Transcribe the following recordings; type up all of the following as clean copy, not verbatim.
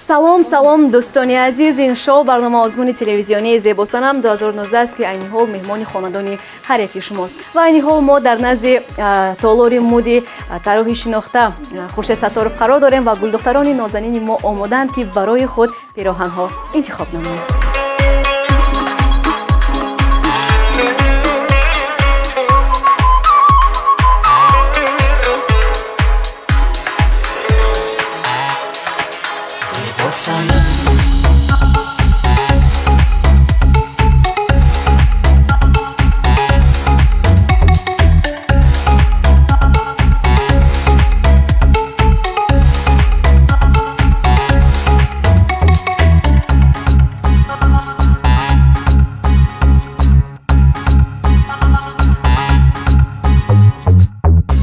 Салом, салом, дӯстони азиз. Ин шоу барнома озмуни телевизионии Зебосанам 2019 аст, ки айни ҳол меҳмони хонадони ҳар яки шумост. Ва айни ҳол мо дар назди толори муди тарроҳи шинохта Хуршед Сатторов қарор дорем ва гулдухтарони нозанини мо омодаанд, ки барои худ пироҳанҳо интихоб намоянд.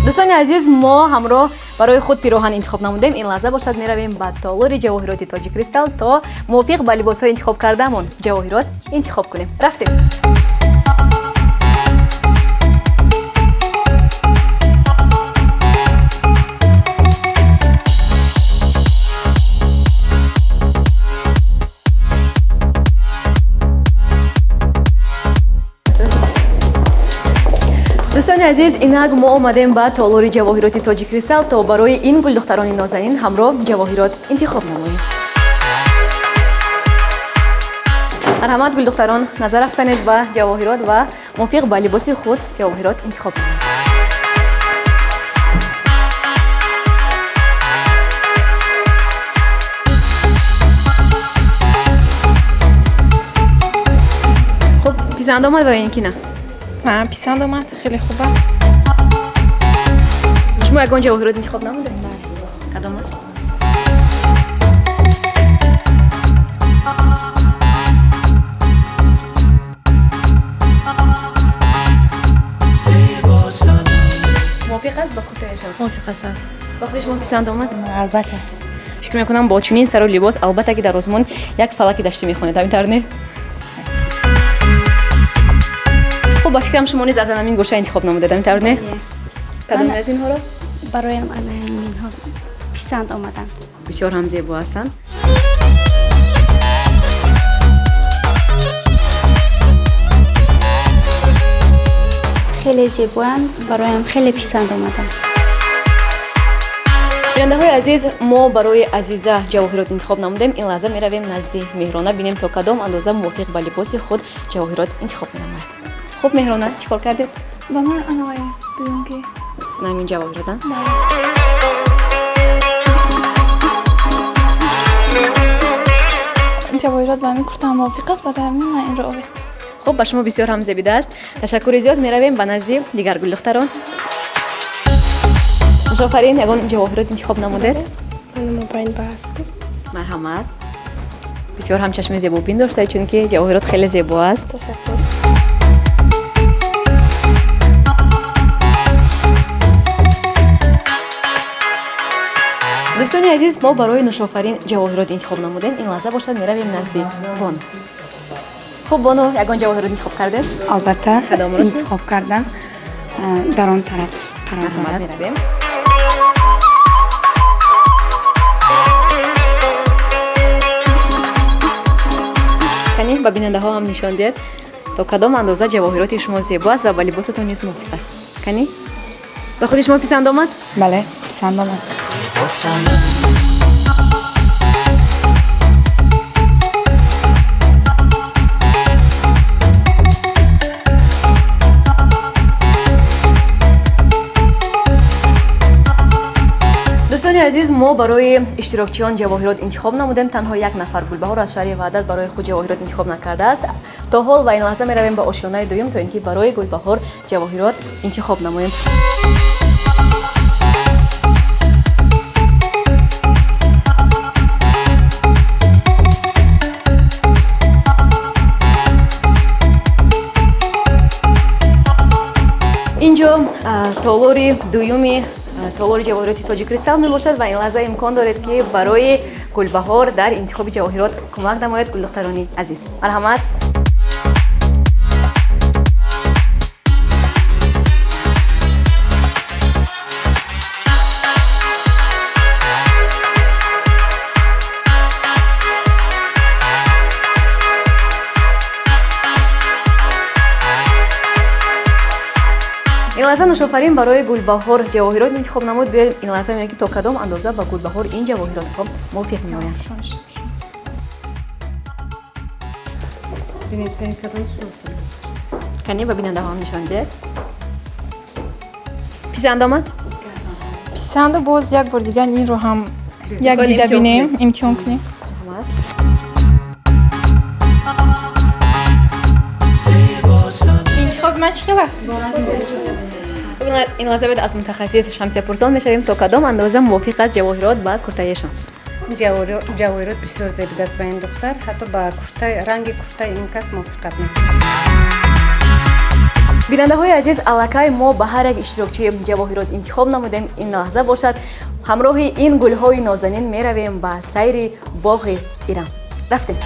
Дӯстони азиз, мо ҳамроҳ барои худ пироҳан интихоб намудем. Ин лаҳза бошад, меравем ба толори ҷавоҳироти Тоҷи Кристал, то мувофиқ ба либосҳои интихоб кардаамон ҷавоҳирот интихоб кунем. Рафтем. Дӯстони азиз, инак мо омадем ба толори ҷавоҳироти Тоҷи Кристал, то барои ин гулдухтарони нозанин ҳамроҳ ҷавоҳирот интихоб намоем. Марҳамат, гулдухтарон, назар афканед ба ҷавоҳирот ва мувофиқ ба либоси худ ҷавоҳирот интихоб намоед. Хуб, писанд омад ва ин ки на? Писанд омад, хеле хуб аст. Шумо ягон ҷавоҳирот интихоб намудед? Кадом аст? Мувофиқ аст ба куртаашон? Мувофиқ аст. Ба худи шумо писанд омад? Албатта. Фикр мекунам, бо чунин сару либос албатта ки дар озмун як фалаки даштӣ мехонед, ҳамин тавр не? Хуб, ба фикрам, шумо низ аз ҳамин гӯша интихоб намудед, ҳамин тавр не? Кадоме аз инҳоро? Бароям ана ҳаминҳо писанд омаданд. Бисёр ҳам зебо ҳастанд. Хеле зебоянд, бароям хеле писанд омаданд. Бинандаҳои азиз, мо барои Азиза ҷавоҳирот интихоб намудем. Ин лаҳза меравем назди Меҳрона, бинем, то кадом андоза мувофиқ ба либоси худ ҷавоҳирот интихоб менамояд. Хуб, Меҳрона, чӣ кор кардед? Ба ман анавай дуюмки. На, ҳамин ҷавоҳирот, а? Ҷавоҳирот ба ҳамин курта мувофиқ аст, барои ҳамин ман инро овехтам. Хуб, ба шумо бисёр ҳам зебидааст. Ташаккури зиёд. Меравем ба назди дигар гулдухтарон. Нушофарин, ягон ҷавоҳирот интихоб намудед? Мобайн ба аст. Марҳамат. Бисёр ҳам чашми зебобин доштаед, чунки ҷавоҳирот хеле зебо аст. Ташаккур. Дӯстони азиз, мо барои Нушофарин ҷавоҳирот интихоб намудем. Ин лаҳза бошад, меравем назди Бону. Хуб, Бону, ягон ҷавоҳирот интихоб кардед? Албатта, Кадомро? интихоб кардам. Дар он тараф қарор Марҳамат, дорад. меравем. Кани, ба бинандаҳо ҳам нишон диҳед, то кадом андоза ҷавоҳироти шумо зебо аст ва ба либосатон низ мувофиқ аст. Кани, ба худи шумо писанд омад? Бале, писанд омад. Дӯстони азиз, мо барои иштирокчиён ҷавоҳирот интихоб намудем. Танҳо як нафар, Гулбаҳор аз шаҳри Ваҳдат, барои худ ҷавоҳирот интихоб накардааст то ҳол. Ва ин лаҳза меравем ба ошёнаи дуюм, то ин ки барои Гулбаҳор ҷавоҳирот интихоб намоем. Инҷо толори дуюми толори ҷавоҳироти Тоҷи Кристал мебошад ва ин лаҳза имкон доред, ки барои Гулбаҳор дар интихоби ҷавоҳирот кӯмак намоед. Гулдухтарони азиз, марҳамат. Ин лаҳза Нӯшофарин барои Гулбаҳор ҷавоҳирот интихоб намуд. Биёед ин лаҳза мебинем, ки то кадом андоза ба Гулбаҳор ин ҷавоҳиротҳо мувофиқ меоянд. Кани ба бинандаҳоам нишон диҳед. Писанд омад? Писанду, боз як бор дигар инро ҳам як дида бинем, имтиҳон кунем. Интихоби ман чӣ хел аст? Ин лаҳза аз мутахассис Шамсия пурсон мешавем, то кадом андоза мувофиқ аст ҷавоҳирот ба куртаешон. Ҷавоҳирот бисёр зебидаст ба ин духтар, ҳатто ба ранги куртаи ин кас мувофиқат мекунад. Бинандаҳои азиз, аллакай мо ба ҳар як иштирокчии ҷавоҳирот интихоб намудем. Ин лаҳза бошад, ҳамроҳи ин гулҳои нозанин меравем ба сайри боғи Ирам. Рафтем.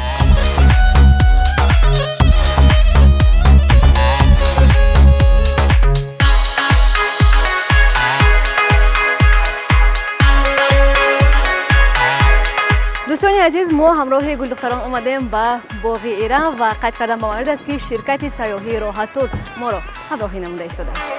Дӯстони азиз, мо ҳамроҳи гулдухтарон омадем ба боғи Ирам ва қайд кардан ба маврид аст, ки ширкати сайёҳии Роҳаттур моро ҳамроҳӣ намуда истодааст.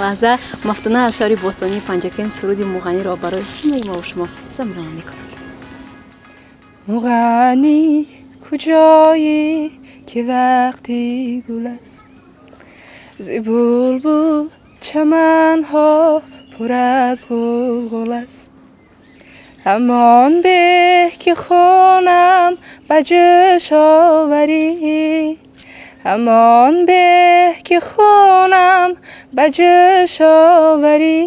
Лаҳза Мафтуна аз шаҳри бостонии Панҷакент суруди Муғаниро барои ҳамаи мо шумо замзама мекунад. Муғанӣ куҷоӣ, ки вақти гул аст, зи булбул чаманҳо пур аз ғулғул аст. Ҳамон беҳ ки хунам ба ҷӯш оварӣ, ҳамон беҳ ки хунам ба ҷӯш оварӣ,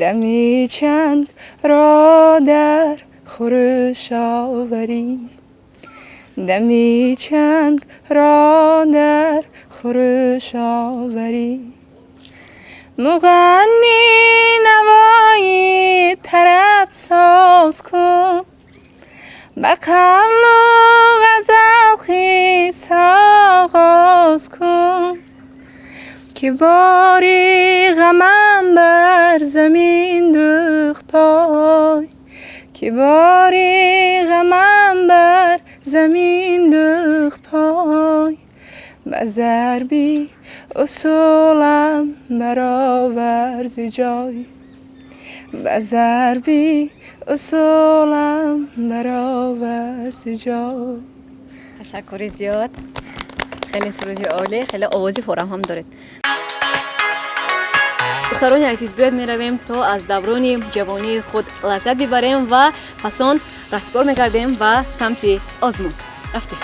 дами чанд ро дар хурӯш оварӣ, дами чанд ро дар хурӯш оварӣ. Муғаннӣ навои тараб соз кун, ба қавлу ғазал хис оғоз кун, ки бори ғамам бар замин дӯхт пой, ки бори ғамам бар замин дӯхт пой, ба зарби усулам баровар зи ҷой, ба зарби усулам баровар зи ҷой. Ташаккури зиёд. Хеле суруди олӣ, хеле овози форам ҳам доред. Духтарони азиз, биёед меравем то аз даврони ҷавонии худ лаззат бибарем ва пас он раҳсипор мегардем ба самти озмун. Рафтем.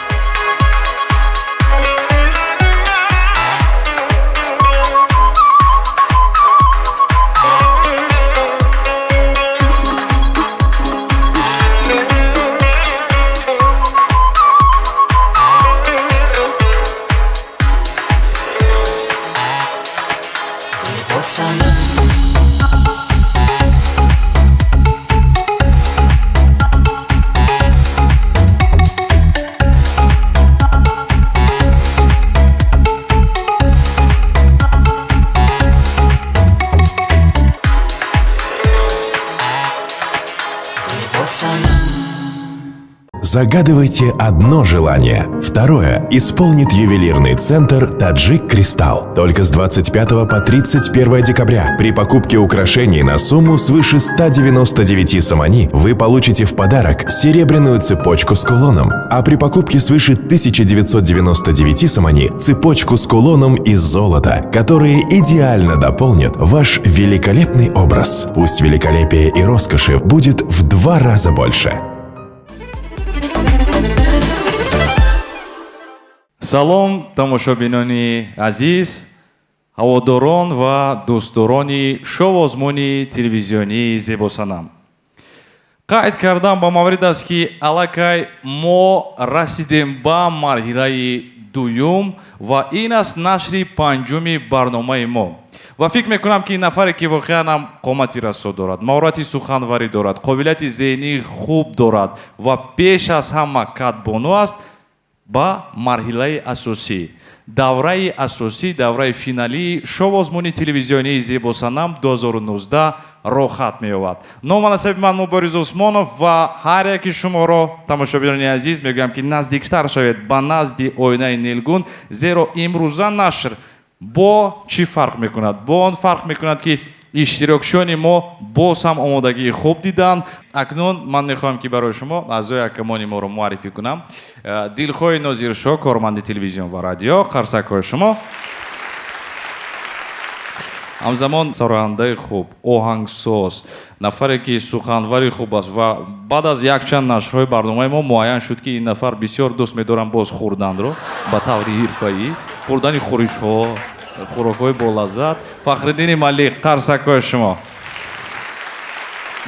Загадывайте одно желание. Второе исполнит ювелирный центр «Таджик Кристалл». Только с 25 по 31 декабря при покупке украшений на сумму свыше 199 сомони вы получите в подарок серебряную цепочку с кулоном, а при покупке свыше 1999 сомони цепочку с кулоном из золота, которые идеально дополнят ваш великолепный образ. Пусть великолепие и роскоши будет в 2 раза больше. Салом, тамошобинони азиз, ҳаводорон ва дӯстдорони шоу-озмуни телевизионии Зебосанам. Қайд кардам ба маврид аст, ки аллакай мо расидем ба марҳилаи дуюм ва ин аст нашри панҷуми барномаи мо. Ва фикр мекунам, ки ин нафаре, ки воқеан ҳам қомати расо дорад, маҳорати суханварӣ дорад, қобилияти зеҳнии хуб дорад ва пеш аз ҳама кадбону аст, ба марҳилаи асосӣ, давраи асосӣ, давраи финалии шоу-озмуни телевизионии «Зебосанам 2019» роҳхат меёбад. Ному насаби ман Мубориз Усмонов ва ҳар яки шуморо, тамошобинони азиз, мегӯям, ки наздиктар шавед ба назди оинаи нилгун, зеро имрӯза нашр бо чӣ фарқ мекунад? Бо он фарқ мекунад, ки иштирокчиёни мо боз ҳам омодагии хуб диданд. Акнун ман мехоҳам, ки барои шумо аъзои ҳакамони моро муаррифӣ кунам. Дилхоҳи Нозиршоҳ, корманди телевизион ва радио, қарсакҳои шумо. Ҳамзамон сарояндаи хуб, оҳангсоз, нафаре, ки суханвари хуб аст ва баъд аз якчанд нашрҳои барномаи мо муайян шуд, ки ин нафар бисёр дӯст медорам боз хӯрданро ба таври ҳирфаӣ, хӯрдани хӯришҳо, хӯрокҳои болаззат. Фахриддини Малик, қарсакҳои шумо.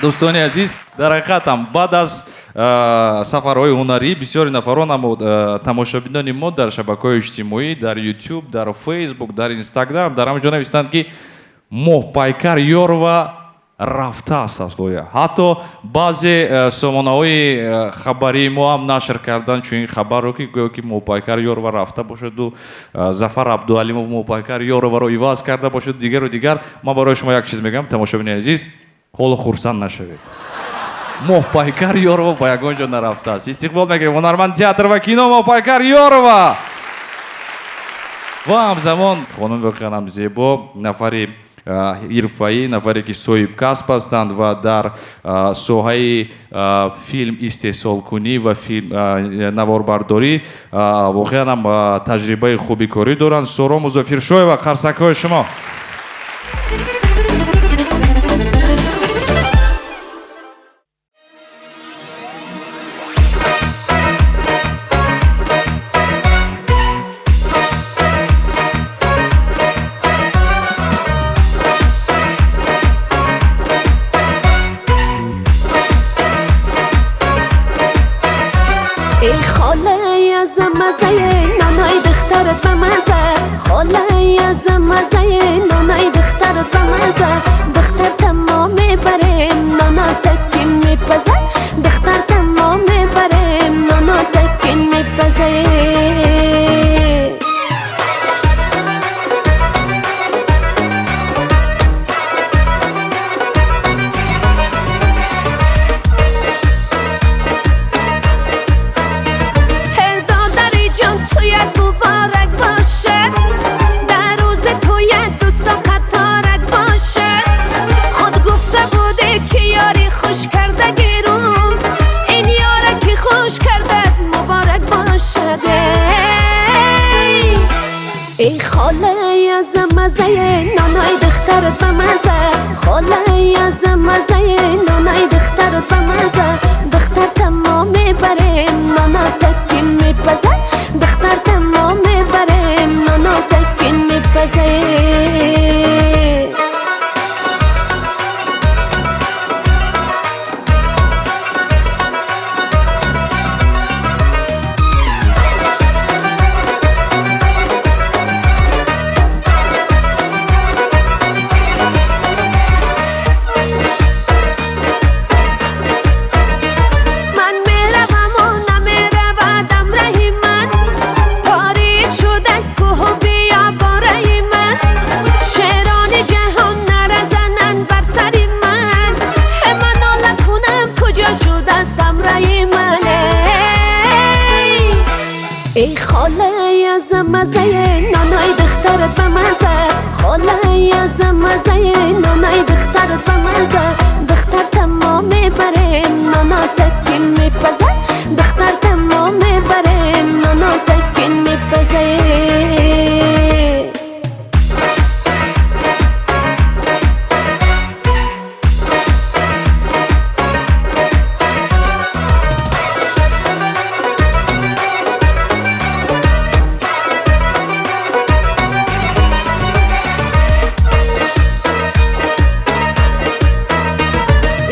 Дӯстони азиз, дар ҳақиқатам баъд аз сафарҳои ҳунарӣ бисёри нафарон, тамошобинони мо дар шабакаҳои иҷтимоӣ, дар YouTube, дар Facebook, дар Instagram, дар ҳама ҷо навиштанд, ки Моҳпайкар Ёрова рафтааст аз лоя. Ҳатто баъзе сомонаҳои хабарии мо ҳам нашр карданд чунин хабарро, ки гӯё ки Моҳпайкар Ёрова рафта бошаду Зафар Абдуалимов Моҳпайкар Ёроваро иваз карда бошад, дигару дигар. Ман барои шумо як чиз мегӯям, тамошобинони азиз, ҳоло хурсанд нашавед. Моҳпайкар Ёрова ба ягон ҷо нарафтааст. Истиқбол мекунем ҳунарманд театр ва кино Моҳпайкар Ёрова. Ва ҳамзамон хонум воқеан ҳам зебо, нафари ҳирфаӣ, нафаре, ки соҳибкасб ҳастанд ва дар соҳаи филм истеҳсолкунӣ ва филм наворбардорӣ воқеан ҳам таҷрибаи хуби корӣ доранд. Соро Музофиршоева, қарсакҳои шумо.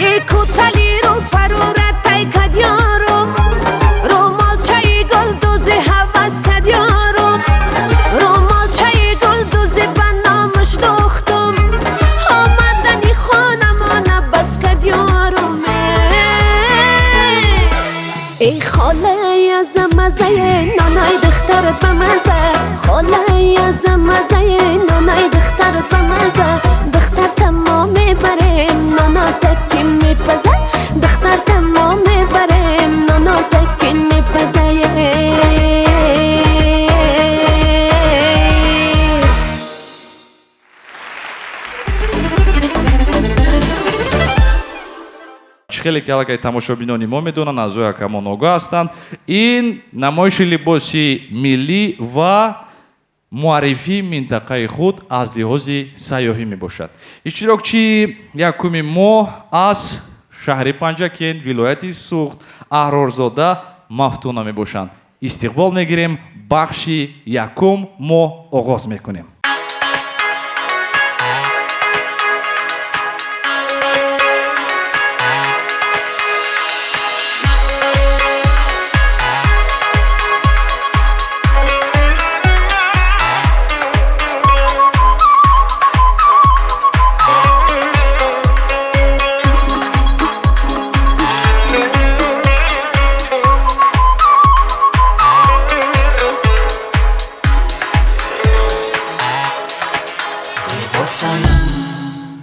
Эй, кутали ру пару ратай кадёру, румолчаи гулдузи. نانای دخترت بمزه خاله از مزه نانای دخترت بمزه دختر تمام میبریم نانا تکی میپزه دختر تمام میبریم نانا تکی میپزه. Хеле ки аллакай тамошобинони мо медонанд, аъзои ҳакамон огоҳ ҳастанд. Ин намоиши либоси миллӣ ва муаррифии минтақаи худ аз лиҳози сайёҳӣ мебошад. Иштирокчии якуми мо аз шаҳри Панҷакент, вилояти Суғд, Аҳрорзода Мафтуна мебошанд. Истиқбол мегирем. Бахши якум мо оғоз мекунем.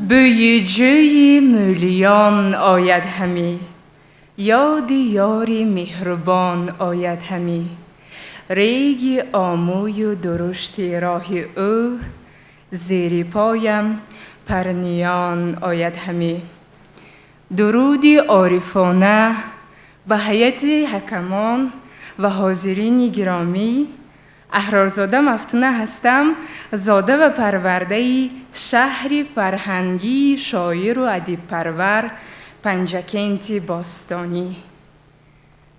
بوی جوی مولیان آید همی، یاد یاری مهربان آید همی، ریگ آموی و درشت راه او، زیر پایم پرنیان آید همی. درود عارفانه به هیئت حکمان و حاضرین گرامی، احرارزاده مفتونه هستم، زاده و پرورده شهر فرهنگی شاعر و ادیب پرور پنجکنت باستانی،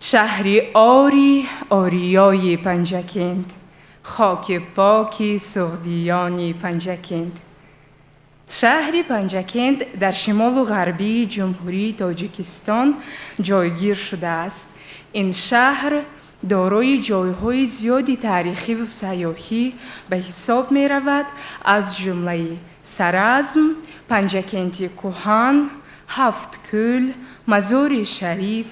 شهر آری آریای پنجکنت، خاک پاک سغدیان پنجکنت. شهر پنجکنت در شمال و غربی جمهوری تاجیکستان جایگیر شده است. این شهر دارای جایهای زیادی تاریخی و سیاحی به حساب می رود، از جمله سرزم، پنجکنت کهن، هفت کول، مزار شریف،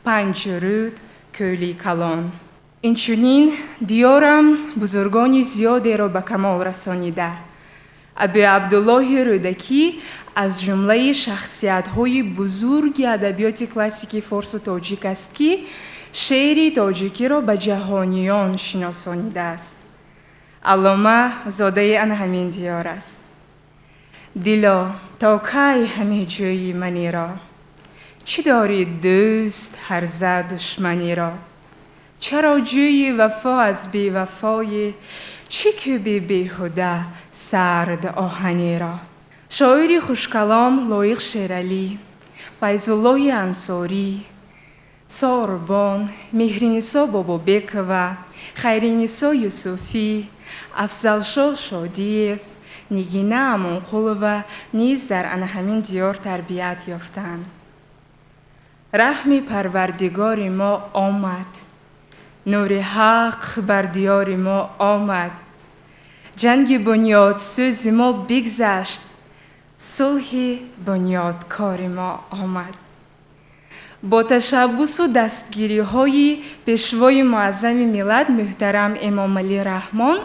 پنج رود، کولی کلان. اینچنین دیارم بزرگان زیادی را به کمال رسانیده. ابی عبدالله رودکی از جمله شخصیت‌های بزرگ ادبیات کلاسیک فارس و تاجیک است که شعر تاجیکی را به جهانیان شناسانیده است. علامه زاده ان همین دیار است. دلا تا کی همه جویی منی را، چی داری دوست هرزه دشمنی را، چرا جوی وفا از بی وفای، چی که بی بیهوده سرد آهنی را. شاعر خوشکلام لایق شیرعلی، فیض‌الله انصاری، ساربان، مهرینیسا بابابekova، خیرینیسا یوسفی، افضلشاه شادیف، نگینه امانقلova نیز در ان همین دیار تربیت یافتند. رحم پروردگار ما آمد، نور حق بر دیار ما آمد، جنگ بنیادسوز ما بگذشت، صلح بنیادکار ما آمد. با تشبث و دستگیری‌های پیشوای معظم ملت محترم امام علی رحمان،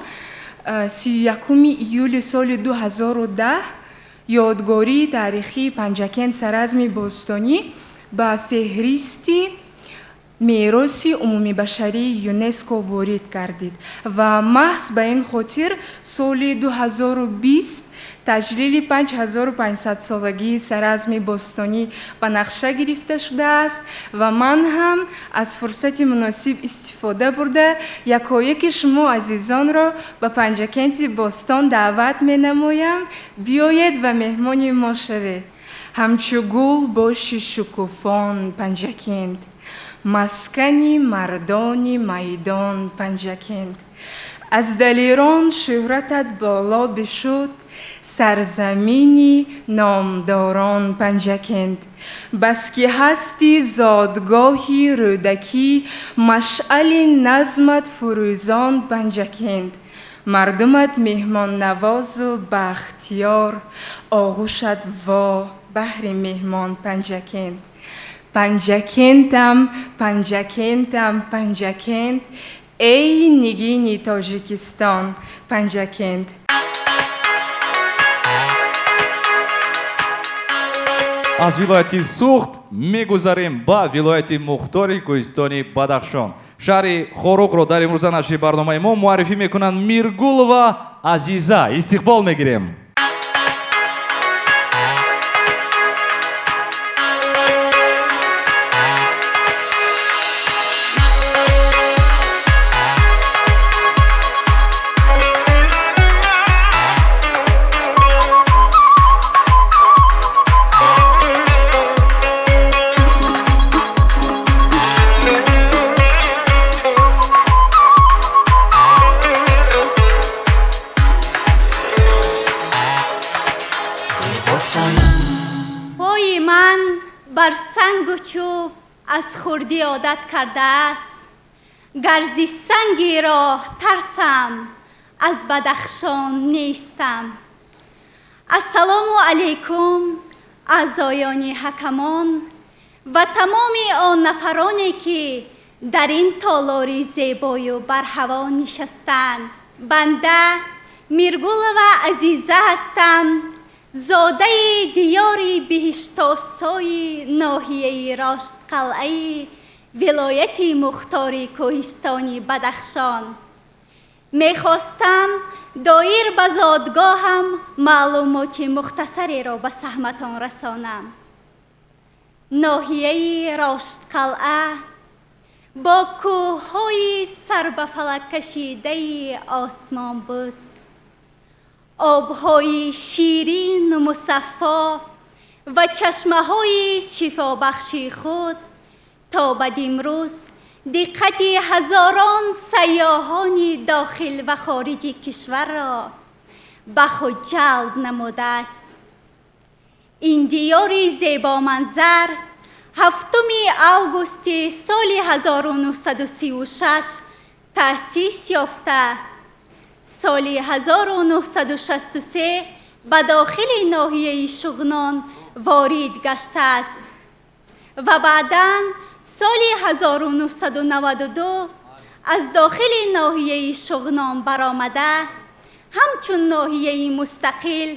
31 июли соли 2010 ёдгории таърихии Панҷакент Саразми бостонӣ ба феҳристи мероси умумибашарии ЮНЕСКО ворид гардид ва маҳз ба ин хотир соли 2020 таҷлили 5500-солагии Саразми бостонӣ ба нақша гирифта шудааст ва ман ҳам аз фурсати муносиб истифода бурда якояки шумо азизонро ба Панҷакенти бостон даъват менамоям. Биёед ва меҳмони мо шавед. Ҳамчу гул боши шукуфон Панҷакент, маскани мардони майдон Панҷакент, аз далерон шӯҳратат боло бишуд, сарзамини номдорон Панҷакент. Баски ҳасти зодгоҳи Рӯдакӣ, машъали назмат фурӯзон Панҷакент, мардумат меҳмоннавозу бахтиёр, оғӯшат во баҳри меҳмон Панҷакент. Панҷакентам, Панҷакентам, Панҷакент, Эй нигини Тоҷикистон, Панҷакент. Аз вилояти Суғд мегузарем ба вилояти мухтори кӯҳистони Бадахшон. Шаҳри Хоруғро дар имрӯза нашри барномаи мо муаррифӣ мекунанд Миргулова Азиза. Истиқбол мегирем. Пои ман бар сангу чӯб аз хурдӣ одат кардааст. Гарзи санги роҳ тарсам, аз Бадахшон нестам. Ассалому алайкум, аъзоёни ҳакамон ва тамоми он нафароне, ки дар ин толори зебою барҳаво нишастанд. Банда Миргулова Азиза ҳастам, зодаи диёри биҳиштосои ноҳияи Роштқалъаи вилояти мухтори кӯҳистони Бадахшон. Мехостам доир ба зодгоҳам маълумоти мухтасареро ба саҳматон расонам. Ноҳияи Роштқалъа бо кӯҳҳои сарбафалаккашидаи осмонбӯс, обҳои ширину мусаффо ва чашмаҳои шифобахши худ то ба димрӯз диққати ҳазорон сайёҳони дохил ва хориҷи кишварро ба худ ҷалб намудааст. Ин диёри зебоманзар 7 августи соли 1936 таъсис ёфта, соли 1963 ба дохили ноҳияи Шуғнон ворид гаштааст ва баъдан соли 1992 аз дохили ноҳияи Шуғнон баромада ҳамчун ноҳияи мустақил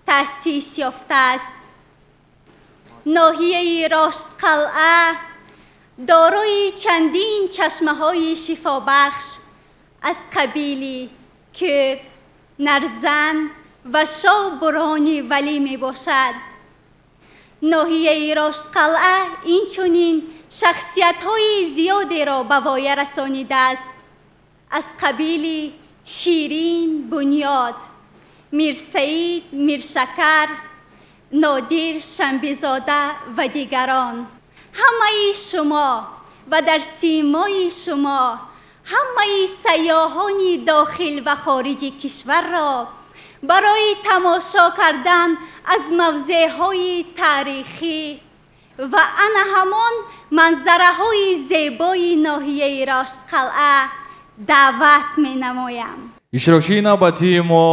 таъсис ёфтааст. Ноҳияи Роштқалъа дорои чандин чашмаҳои шифобахш аз қабили кӯк, нарзан ва шоҳ Бурҳони Валӣ мебошад. Ноҳияи Роштқалъа инчунин шахсиятҳои зиёдеро ба воя расонидааст, аз қабили Ширин Бунёд, Мирсаид Миршакар, Нодир Шанбезода ва дигарон. Ҳамаи шумо ва дар симои шумо ҳамаи сайёҳони дохил ва хориҷи кишварро барои тамошо кардан аз мавзеъҳои таърихӣ ва ана ҳамон манзараҳои зебои ноҳияи Роштқалъа даъват менамоям. Иштирокчии навбатии мо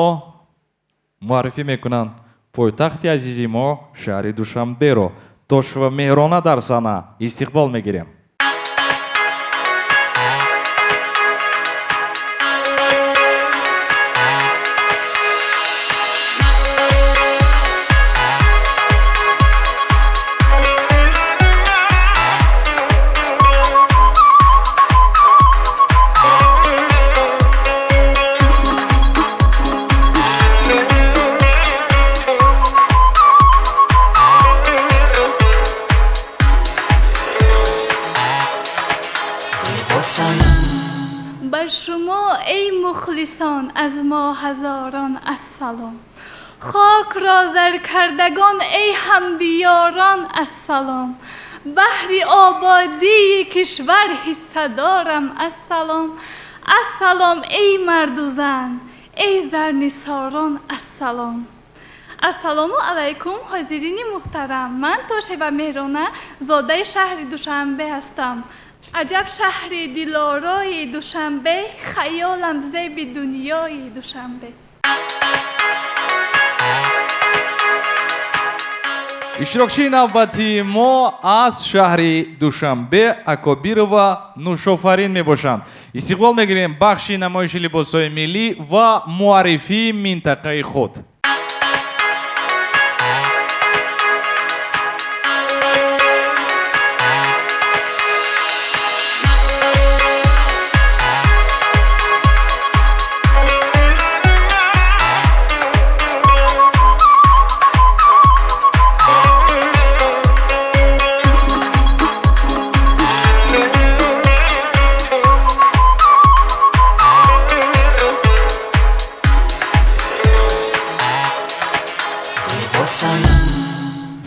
муаррифӣ мекунанд пойтахти азизи мо шаҳри Душанберо. Тошева Меҳрона дар саҳна истиқбол мегирем. Бар шумо эй мухлисон аз мо ҳазорон ассалом, хокро заркардагон эй ҳамдиёрон ассалом, баҳри ободии кишвар ҳиссадорам ассалом, ассалом эй марду зан, эй зарнисорон ассалом. Ассалому алайкум, ҳозирини муҳтарам. Ман Тошева Меҳрона, зодаи шаҳри Душанбе ҳастам. Аҷаб шаҳри дилорои Душанбе, хаёлам зеби дунёи Душанбе. Иштирокчии навбатии мо аз шаҳри Душанбе Акобирова Нушофарин мебошанд. Истиқбол мегирем бахши намоиши либосҳои миллӣ ва муаррифии минтақаи худ.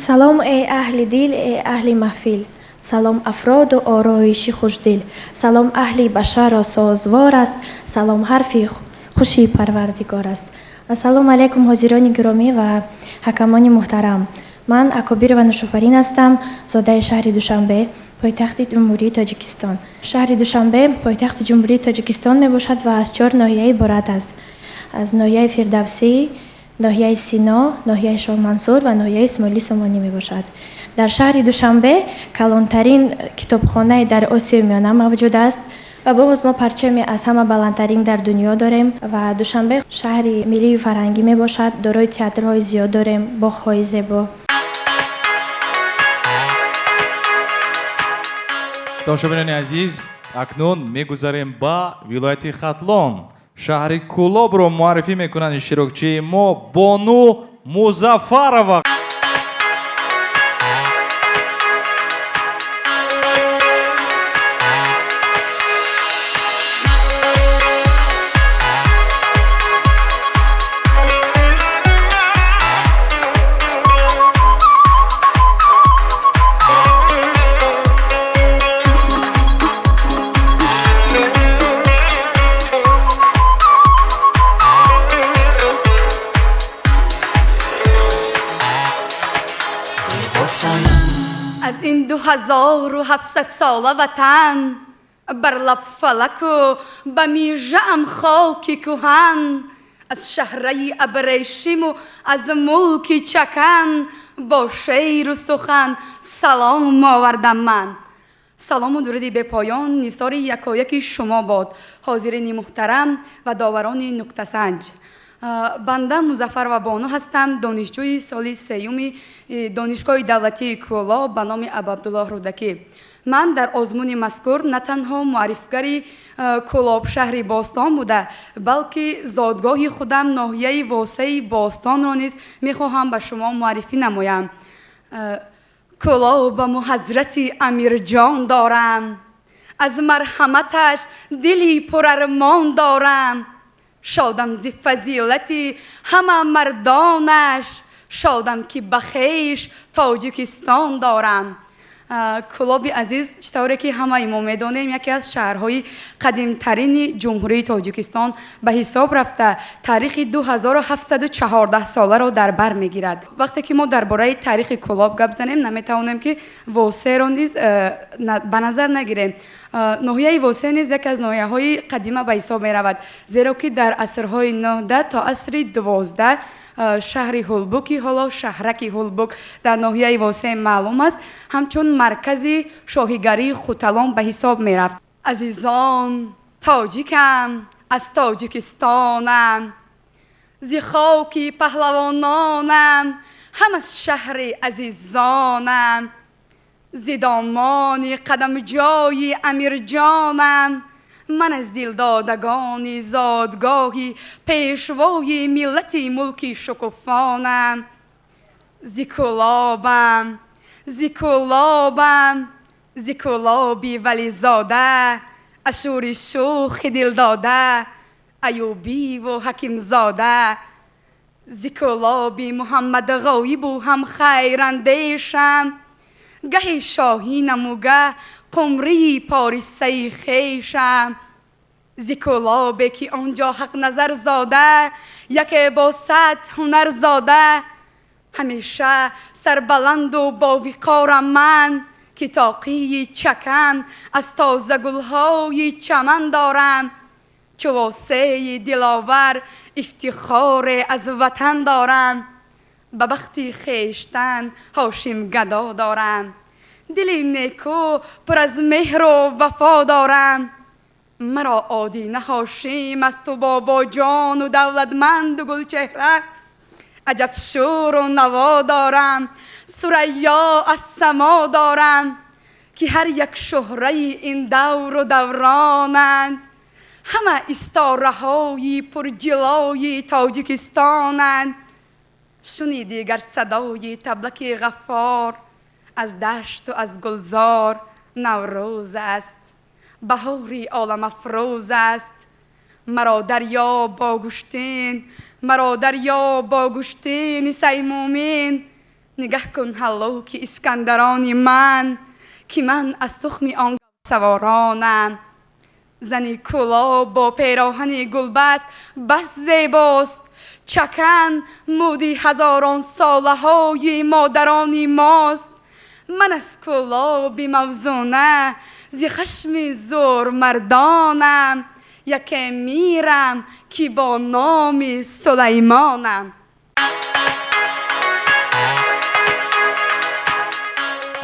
Салом, эй аҳли дил, эй аҳли маҳфил, салом афроду ороиши хушдил, салом аҳли башарро созвор аст, салом ҳарфи хуши парвардигор аст. Ассалому алайкум, ҳозирони гиромӣ ва ҳакамони муҳтарам. Ман Акобирова Нушофарин ҳастам, зодаи шаҳри Душанбе, пойтахти Ҷумҳурии Тоҷикистон. Шаҳри Душанбе пойтахти Ҷумҳурии Тоҷикистон мебошад ва аз 4 ноҳия иборат аст. Аз ноҳияи Фирдавсӣ, ноҳияи Сино, ноҳияи Шоҳмансур ва ноҳияи Исмоили Сомонӣ мебошад. Дар шаҳри Душанбе калонтарин китобхонаи дар Осиёи Миёна мавҷуд аст ва боз мо парчами аз ҳама баландтарин дар дунё дорем ва Душанбе шаҳри миллию фарҳангӣ мебошад, дорои театрҳои зиёд дорем, боғҳои зебо. Тамошобинони азиз, акнун мегузарем ба вилояти Хатлон. Шаҳри Кӯлобро муаррифӣ мекунанд иштирокчии мо Бону Музаффарова. Аз ин 2700 сола ватан бар лаб фалаку ба мижаам хоки кӯҳан, аз шаҳраи абрешиму аз мулки чакан бо шеру сухан салом овардам ман. Салому дуруди бепоён нисори якояки шумо бод, ҳозирини муҳтарам ва доварони нуктасанҷ. Банда Музаффарова Бону ҳастам, донишҷӯи соли сеюми Донишгоҳи давлатии Кӯлоб ба номи Абуабдуллоҳ Рӯдакӣ. Ман дар озмуни мазкур на танҳо муаррифгари Кӯлоб шаҳри бостон буда, балки зодгоҳи худам ноҳияи Восеи бостонро низ мехоҳам ба шумо муаррифӣ намоям. Кӯлобаму ҳазрати Амирҷон дорам, аз марҳаматаш дили пурармон дорам, шодам зи фазилати ҳама мардонаш, шодам ки ба хеш Тоҷикистон дорам. Кӯлоби азиз, чӣ тавре ки ҳамаи мо медонем, яке аз шаҳрҳои қадимтарини Ҷумҳурии Тоҷикистон ба ҳисоб рафта, таърихи 2714 соларо дар бар мегирад. Вақте ки мо дар бораи таърихи Кӯлоб гап занем, наметавонем ки Восеро низ ба назар нагирем. Ноҳияи Восе низ яке аз ноҳияҳои қадима ба ҳисоб меравад, зеро ки дар асрҳои 9 то асри 12 шаҳри Ҳулбуки, ҳоло шаҳраки Ҳулбук дар ноҳияи Восе маълум аст, ҳамчун маркази шоҳигарии Хуталон ба ҳисоб мерафт. Азизон, тоҷикам, аз Тоҷикистонам, зи хоки паҳлавононам, ҳам аз шаҳри азизонам, зи домони қадамҷои Амирҷонам, ман аз дилдодагони зодгоҳи пешвои миллати мулки шукуфонам. Зи Кӯлобам, зи Кӯлобам, зи Кӯлоби вализода, ашури шӯхи дилдода, аюбиву ҳакимзода, зи Кӯлоби Муҳаммадғоибу ҳам хайрандешам, гаҳи шоҳинаму гаҳ қумрии порисаи хешам, зи Кӯлобе ки он ҷо ҳақназарзода, яке бо сад ҳунарзода, ҳамеша сарбаланду бовиқорам ман, ки тоқии чакан аз тозагулҳои чаман дорам, чу Восеи диловар ифтихоре аз ватан дорам. Ба бахти хештан Ҳошим гадо дорам. Дили неку пур аз меҳру вафо дорам. Маро Одина Ҳошим асту бобоҷону давлатманду гулчеҳра. Аҷаб шӯру наво дорам, Сурайё аз само дорам, ки ҳар як шуҳраи ин давру давронанд. Ҳама истораҳои пурҷилои Тоҷикистонанд. Шунидӣ гар садои таблаки Ғаффор, аз дашту аз гулзор Наврӯз аст, баҳори оламафрӯз аст. Маро дарё бо гӯштин, маро дарё бо гӯштини Саймумин. Нигаҳ кун ҳаллоки Искандарони ман, ки ман аз тухми он саворонам. Зани Кӯлоб бо пероҳани гулбаст бас зебост. Чакан муди ҳазорон солаҳои модарони мост. Ман аз Кӯлоби мавзуна зи хашми зӯрмардонам, яке мирам ки бо номи Сулаймонам.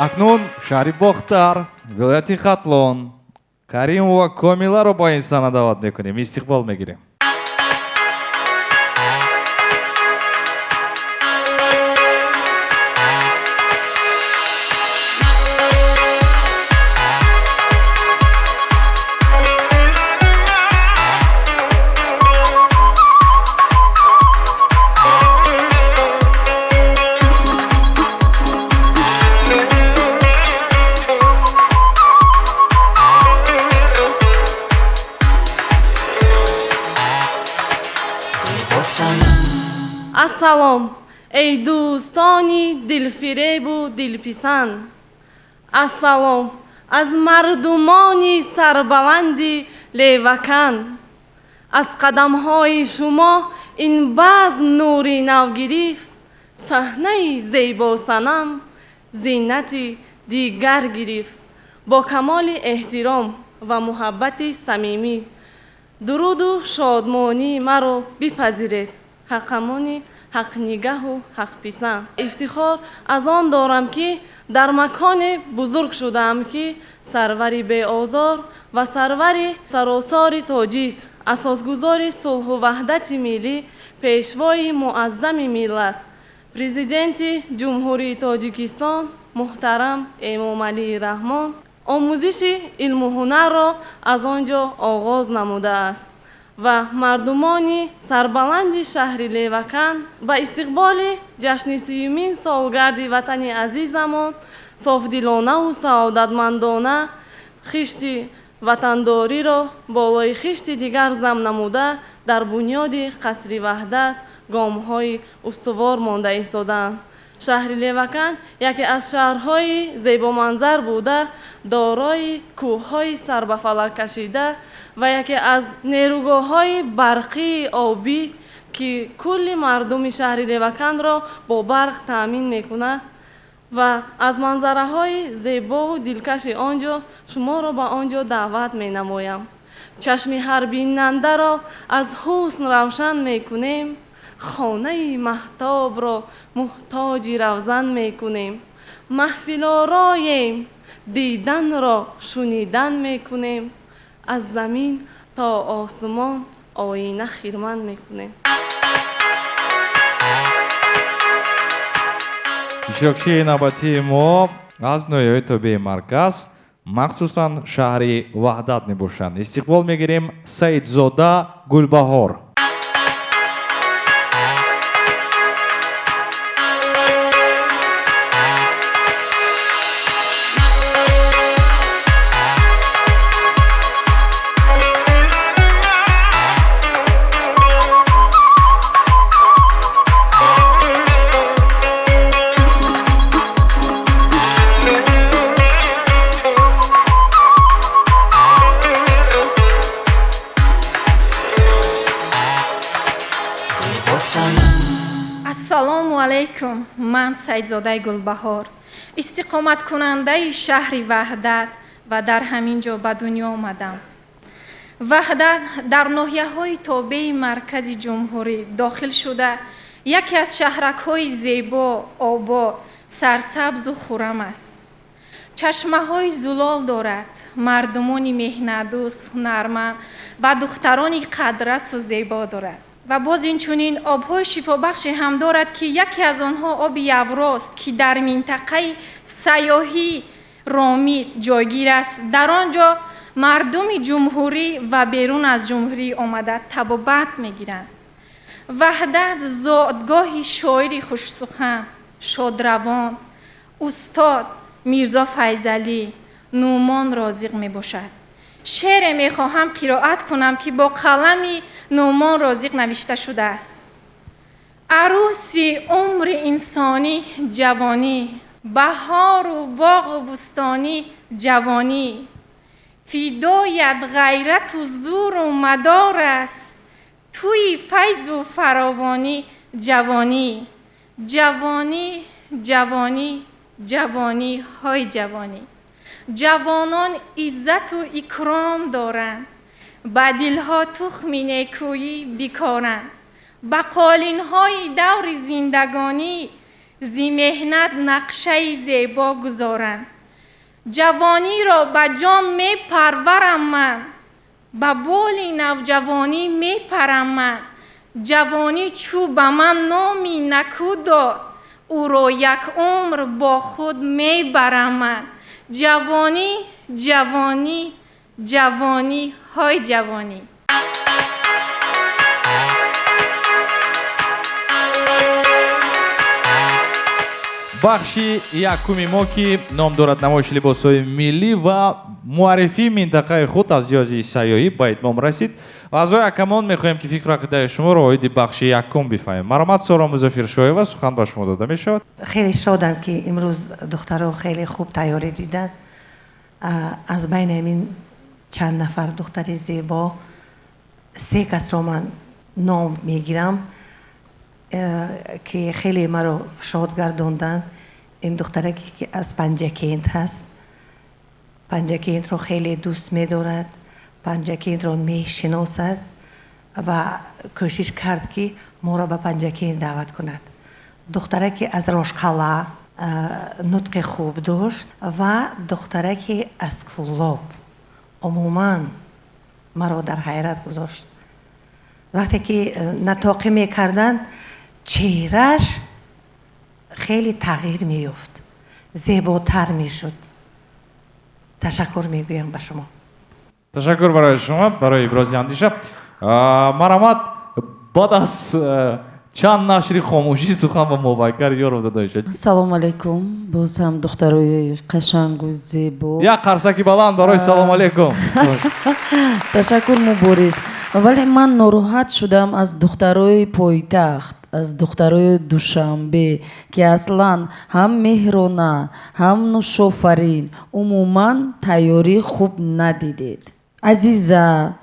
Акнун шаҳри Бохтар, вилояти Хатлон, Каримова Комиларо ба ин саҳна даъват мекунем, истиқбол мегирем. Ассалом, эй дӯстони дилфиребу дилписанд. Ассалом, аз мардумони сарбаланди Левакан. Аз қадамҳои шумо ин базм нури нав гирифт, саҳнаи зебосанам зинати дигар гирифт. Бо камоли эҳтиром ва муҳаббати самимӣ дуруду шодмонии маро бипазиред, ҳаққамони ҳақнигаҳу ҳақписанд. Ифтихор аз он дорам, ки дар маконе бузург шудаам, ки сарвари беозор ва сарвари саросори тоҷик, асосгузори сулҳу ваҳдати миллӣ, пешвои муаззами миллат, президенти Ҷумҳурии Тоҷикистон муҳтарам Эмомалӣ Раҳмон омӯзиши илму ҳунарро аз он ҷо оғоз намудааст ва мардумони сарбаланди шаҳри Левакан ба истиқболи ҷашни 30-юмин солгарди ватани азизамон софдилонаву саодатмандона хишти ватандориро болои хишти дигар зам намуда дар бунёди қасри Ваҳдат гомҳои устувор монда истодаанд. Шаҳри Левакан яке аз шаҳрҳои зебоманзар буда, дорои кӯҳҳои сарбафалак кашида ва яке аз нерӯгоҳҳои барқии обӣ, ки кулли мардуми шаҳри Леваканро бо барқ таъмин мекунад ва аз манзараҳои зебову дилкаши он ҷо шуморо ба он ҷо даъват менамоям. Чашми ҳар бинандаро аз ҳусн равшан мекунем, хонаи маҳтобро муҳтоҷи равзан мекунем, маҳфилороем, диданро шунидан мекунем, аз замин то осмон оина хирман мекунем. Иштирокчии навбатии мо аз ноҳияҳои тобеи марказ, махсусан шаҳри Ваҳдат мебошанд. Истиқбол мегирем Саидзода Гулбаҳор. Ассалому алайкум, ман Саидзодаи Гулбаҳор, истиқоматкунандаи шаҳри Ваҳдат ва дар ҳамин ҷо ба дунё омадам. Ваҳдат дар ноҳияҳои тобеи маркази ҷумҳурӣ дохил шуда, Яке аз шаҳракҳои зебо, обод, сарсабзу хуррам аст. Чашмаҳои зулол дорад, мардумони меҳнатдӯст, ҳунарманд ва духтарони қадрасу зебо дорад. Ва боз инчунин обҳои шифобахше ҳам дорад, ки яке аз онҳо оби Яврост, ки дар минтақаи сайёҳӣ Ромит ҷойгир аст. Дар он ҷо мардуми ҷумҳурӣ ва берун аз ҷумҳурӣ омада табобат мегиранд. Ваҳдат зодгоҳи шоири хушсухан, шодравон, устод Мирзо Файзалӣ Нуъмон Розиқ мебошад. Шеъре мехоҳам қироат кунам, ки бо қалами Нуъмон Розиқ навишта шудааст. Арӯси умри инсонӣ ҷавонӣ, баҳору боғу бӯстонӣ ҷавонӣ, фидоят ғайрату зуру мадор аст, тӯи файзу фаровонӣ ҷавонӣ, ҷавонӣ, ҷавонӣ, ҷавонӣ, ҳой ҷавонӣ. Ҷавонон иззату икром доранд, ба дилҳо тухми некӯӣ бикоранд, ба қолинҳои даври зиндагонӣ зи меҳнат нақшаи зебо гузоранд. Ҷавониро ба ҷон мепарварам ман, ба боли навҷавонӣ мепарам ман. Ҷавонӣ чӯ ба ман номи накӯ дод, ӯро як умр бо худ мебарам ман. Ҷавонӣ, ҷавонӣ, ҷавонӣ, ҳой ҷавонӣ. Бахши якуми мо, ки ном дорад намоиши либосҳои миллӣ ва муаррифии минтақаи худ аз лиҳози сайёҳӣ, ба итмом расид. Аъзои ҳакамон, мехоҳем, ки фикру ақидаи шуморо оиди бахши якум бифаҳмем. Марҳамат, Соро Музаффаршоева, сухан ба шумо дода мешавад. Хеле шодам, ки имрӯз духтаро хеле хуб тайёрӣ диданд. Аз байни ҳамин чанд нафар духтари зебо се касро ман ном мегирам, ки хеле маро шод гардонданд. Ин духтараке, ки аз Панҷакент ҳаст, Панҷакентро хеле дӯст медорад, Панҷакентро мешиносад ва кӯшиш кард, ки моро ба Панҷакент даъват кунад. Духтараке аз Рошқалъа нутқи хуб дошт ва духтараке аз Кӯлоб умуман маро дар ҳайрат гузошт. Вақте ки натоқӣ мекарданд, чеҳрааш хеле тағйир меёфт, зеботар мешуд. Ташаккур мегӯям ба шумо. Ташаккур барои шумо барои ибрози андеша. Марҳамат, баъд аз чанд нашри хомӯшӣ сухан ба Мубаккар Ёров дода мешавад. Салом алейкум, боз ҳам духтарои қашангу зебо. Як қарсаки баланд барои салом алейкум. Ташаккур, Мубориз. Вале ман нороҳат шудам аз духтарои пойтахт, аз духтарои Душанбе, ки аслан ҳам Меҳрона, ҳам Нушофарин умуман тайёрии хуб надидед. Азиза,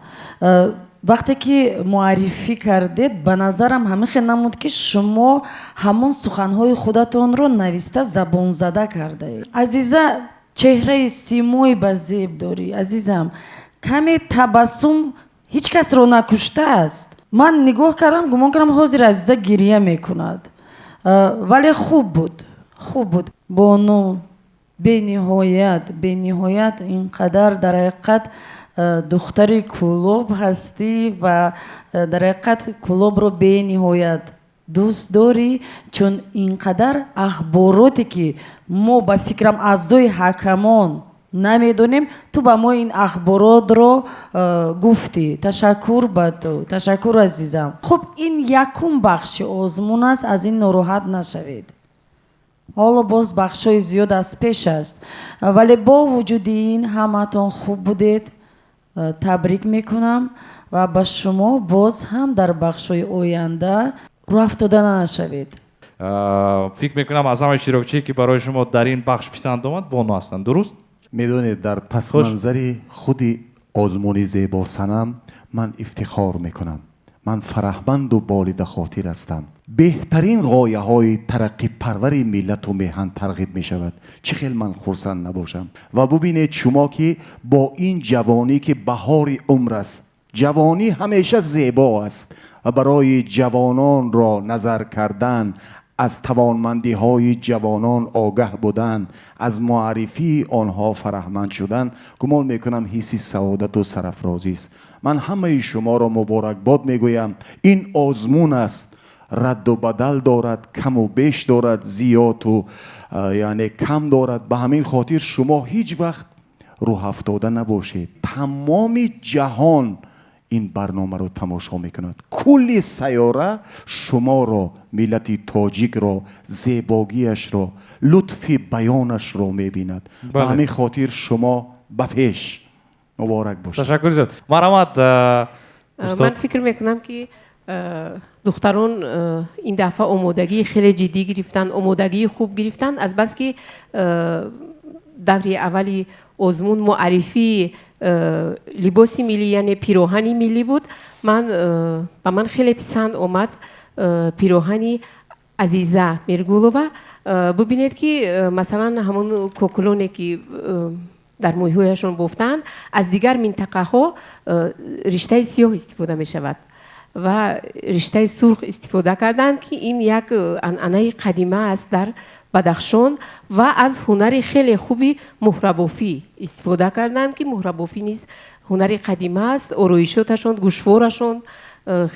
вақте ки муаррифӣ кардед, ба назарам ҳамин хел намуд, ки шумо ҳамон суханҳои худатонро нависта забонзада кардаед. Азиза, чеҳраи симои ба зеб дорӣ. Азизам, каме табассум ҳеҷ касро накуштааст. Ман нигоҳ кардам, гумон кардам ҳозир Азиза гирия мекунад. Вале хуб буд, хуб буд. Бону бениҳоят, бениҳоят ин қадар дар ҳақиқат духтари Кӯлоб ҳастӣ ва дар ҳақиқат Кӯлобро бениҳоят дӯст дорӣ, чун ин қадар ахбороте, ки мо ба фикрам аъзои ҳакамон намедонем, ту ба мо ин ахборотро гуфтӣ. Ташаккур ба ту, ташаккур, азизам. Хуб, ин якум бахши озмун аст, аз ин нороҳат нашавед. Ҳоло боз бахшҳои зиёд аз пеш аст, вале бо вуҷуди ин ҳамаатон хуб будед. Табрик мекунам ва ба шумо боз ҳам дар бахшҳои оянда рӯ афтода нашавед. Фикр мекунам, аз ҳамаи иштирокчие, ки барои шумо дар ин бахш писанд омад, Бону ҳастанд, дуруст? Медонед, дар пасманзари худи озмуни Зебосанам ман ифтихор мекунам. Ман фараҳманду болидахотир ҳастам. Беҳтарин ғояҳои тараққипарвари миллату меҳан тарғиб мешавад. Чӣ хел ман хурсанд набошам? Ва бубинед шумо, ки бо ин ҷавонӣ, ки баҳори умр аст, ҷавонӣ ҳамеша зебо аст. ва барои ҷавононро назар кардан, аз тавонмандиҳои ҷавонон огаҳ будан, аз муаррифии онҳо фараҳманд шудан, гумон мекунам ҳисси саодату сарафрозист. Ман ҳамаи шуморо муборакбод мегӯям. Ин озмун аст, радду бадал дорад, каму беш дорад, зиёду яъне кам дорад. Ба ҳамин хотир шумо ҳеҷ вақт рӯҳафтода набошед. Тамоми ҷаҳон ин барномаро тамошо мекунад. Кулли сайёра шуморо, миллати тоҷикро, зебогиашро, лутфи баёнашро мебинад. Ба ҳамин хотир шумо ба пеш. Муборак бошед. Ташаккур зиёд. Марҳамат, устод. Ман фикр мекунам, ки духтарон ин дафъа омодагии хеле ҷиддӣ гирифтанд, омодагии хуб гирифтанд, азбаски даври аввали озмун муаррифии либоси миллӣ, яъне пироҳани миллӣ буд. Ба ман хеле писанд омад пироҳани Азиза Миргулова. Бубинед, ки масалан ҳамон кокулоне, ки дар мӯйҳояшон бофтаанд, аз дигар минтақаҳо риштаи сиёҳ истифода мешавад ва риштаи сурх истифода карданд, ки ин як анъанаи қадима аст дар Бадахшон, ва аз ҳунари хеле хуби муҳрабофӣ истифода карданд, ки муҳрабофӣ низ ҳунари қадима аст. Ороишоташон, гӯшворашон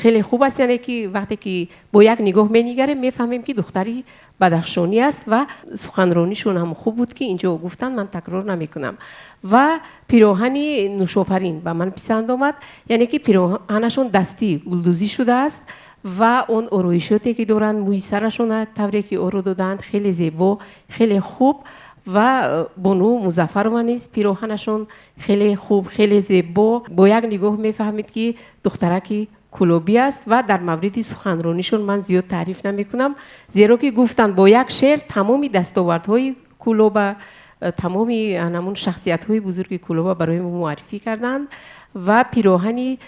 хеле хуб аст, яъне ки вақте ки бо як нигоҳ менигарем, мефаҳмем, ки духтари бадахшонӣ аст. Ва суханронишон ҳам хуб буд, ки инҷо гуфтанд, ман такрор намекунам. Ва пироҳани Нушофарин ба ман писанд омад, яъне ки пироҳанашон дастӣ гулдӯзӣ шудааст ва он ороишоте, ки доранд, мӯи сарашона тавре ки оро додаанд, хеле зебо, хеле хуб. Ва бону Музаффарова низ пироҳанашон хеле хуб, хеле зебо. Бо як нигоҳ мефаҳмид, ки духтараки кулобӣ аст. Ва дар мавриди суханронишон ман зиёд таъриф намекунам, зеро ки гуфтанд бо як шеър тамоми дастовардҳои Кулоба, тамоми ҳамон шахсиятҳои бузурги Кулоба барои мо муаррифӣ карданд. Ва пироҳани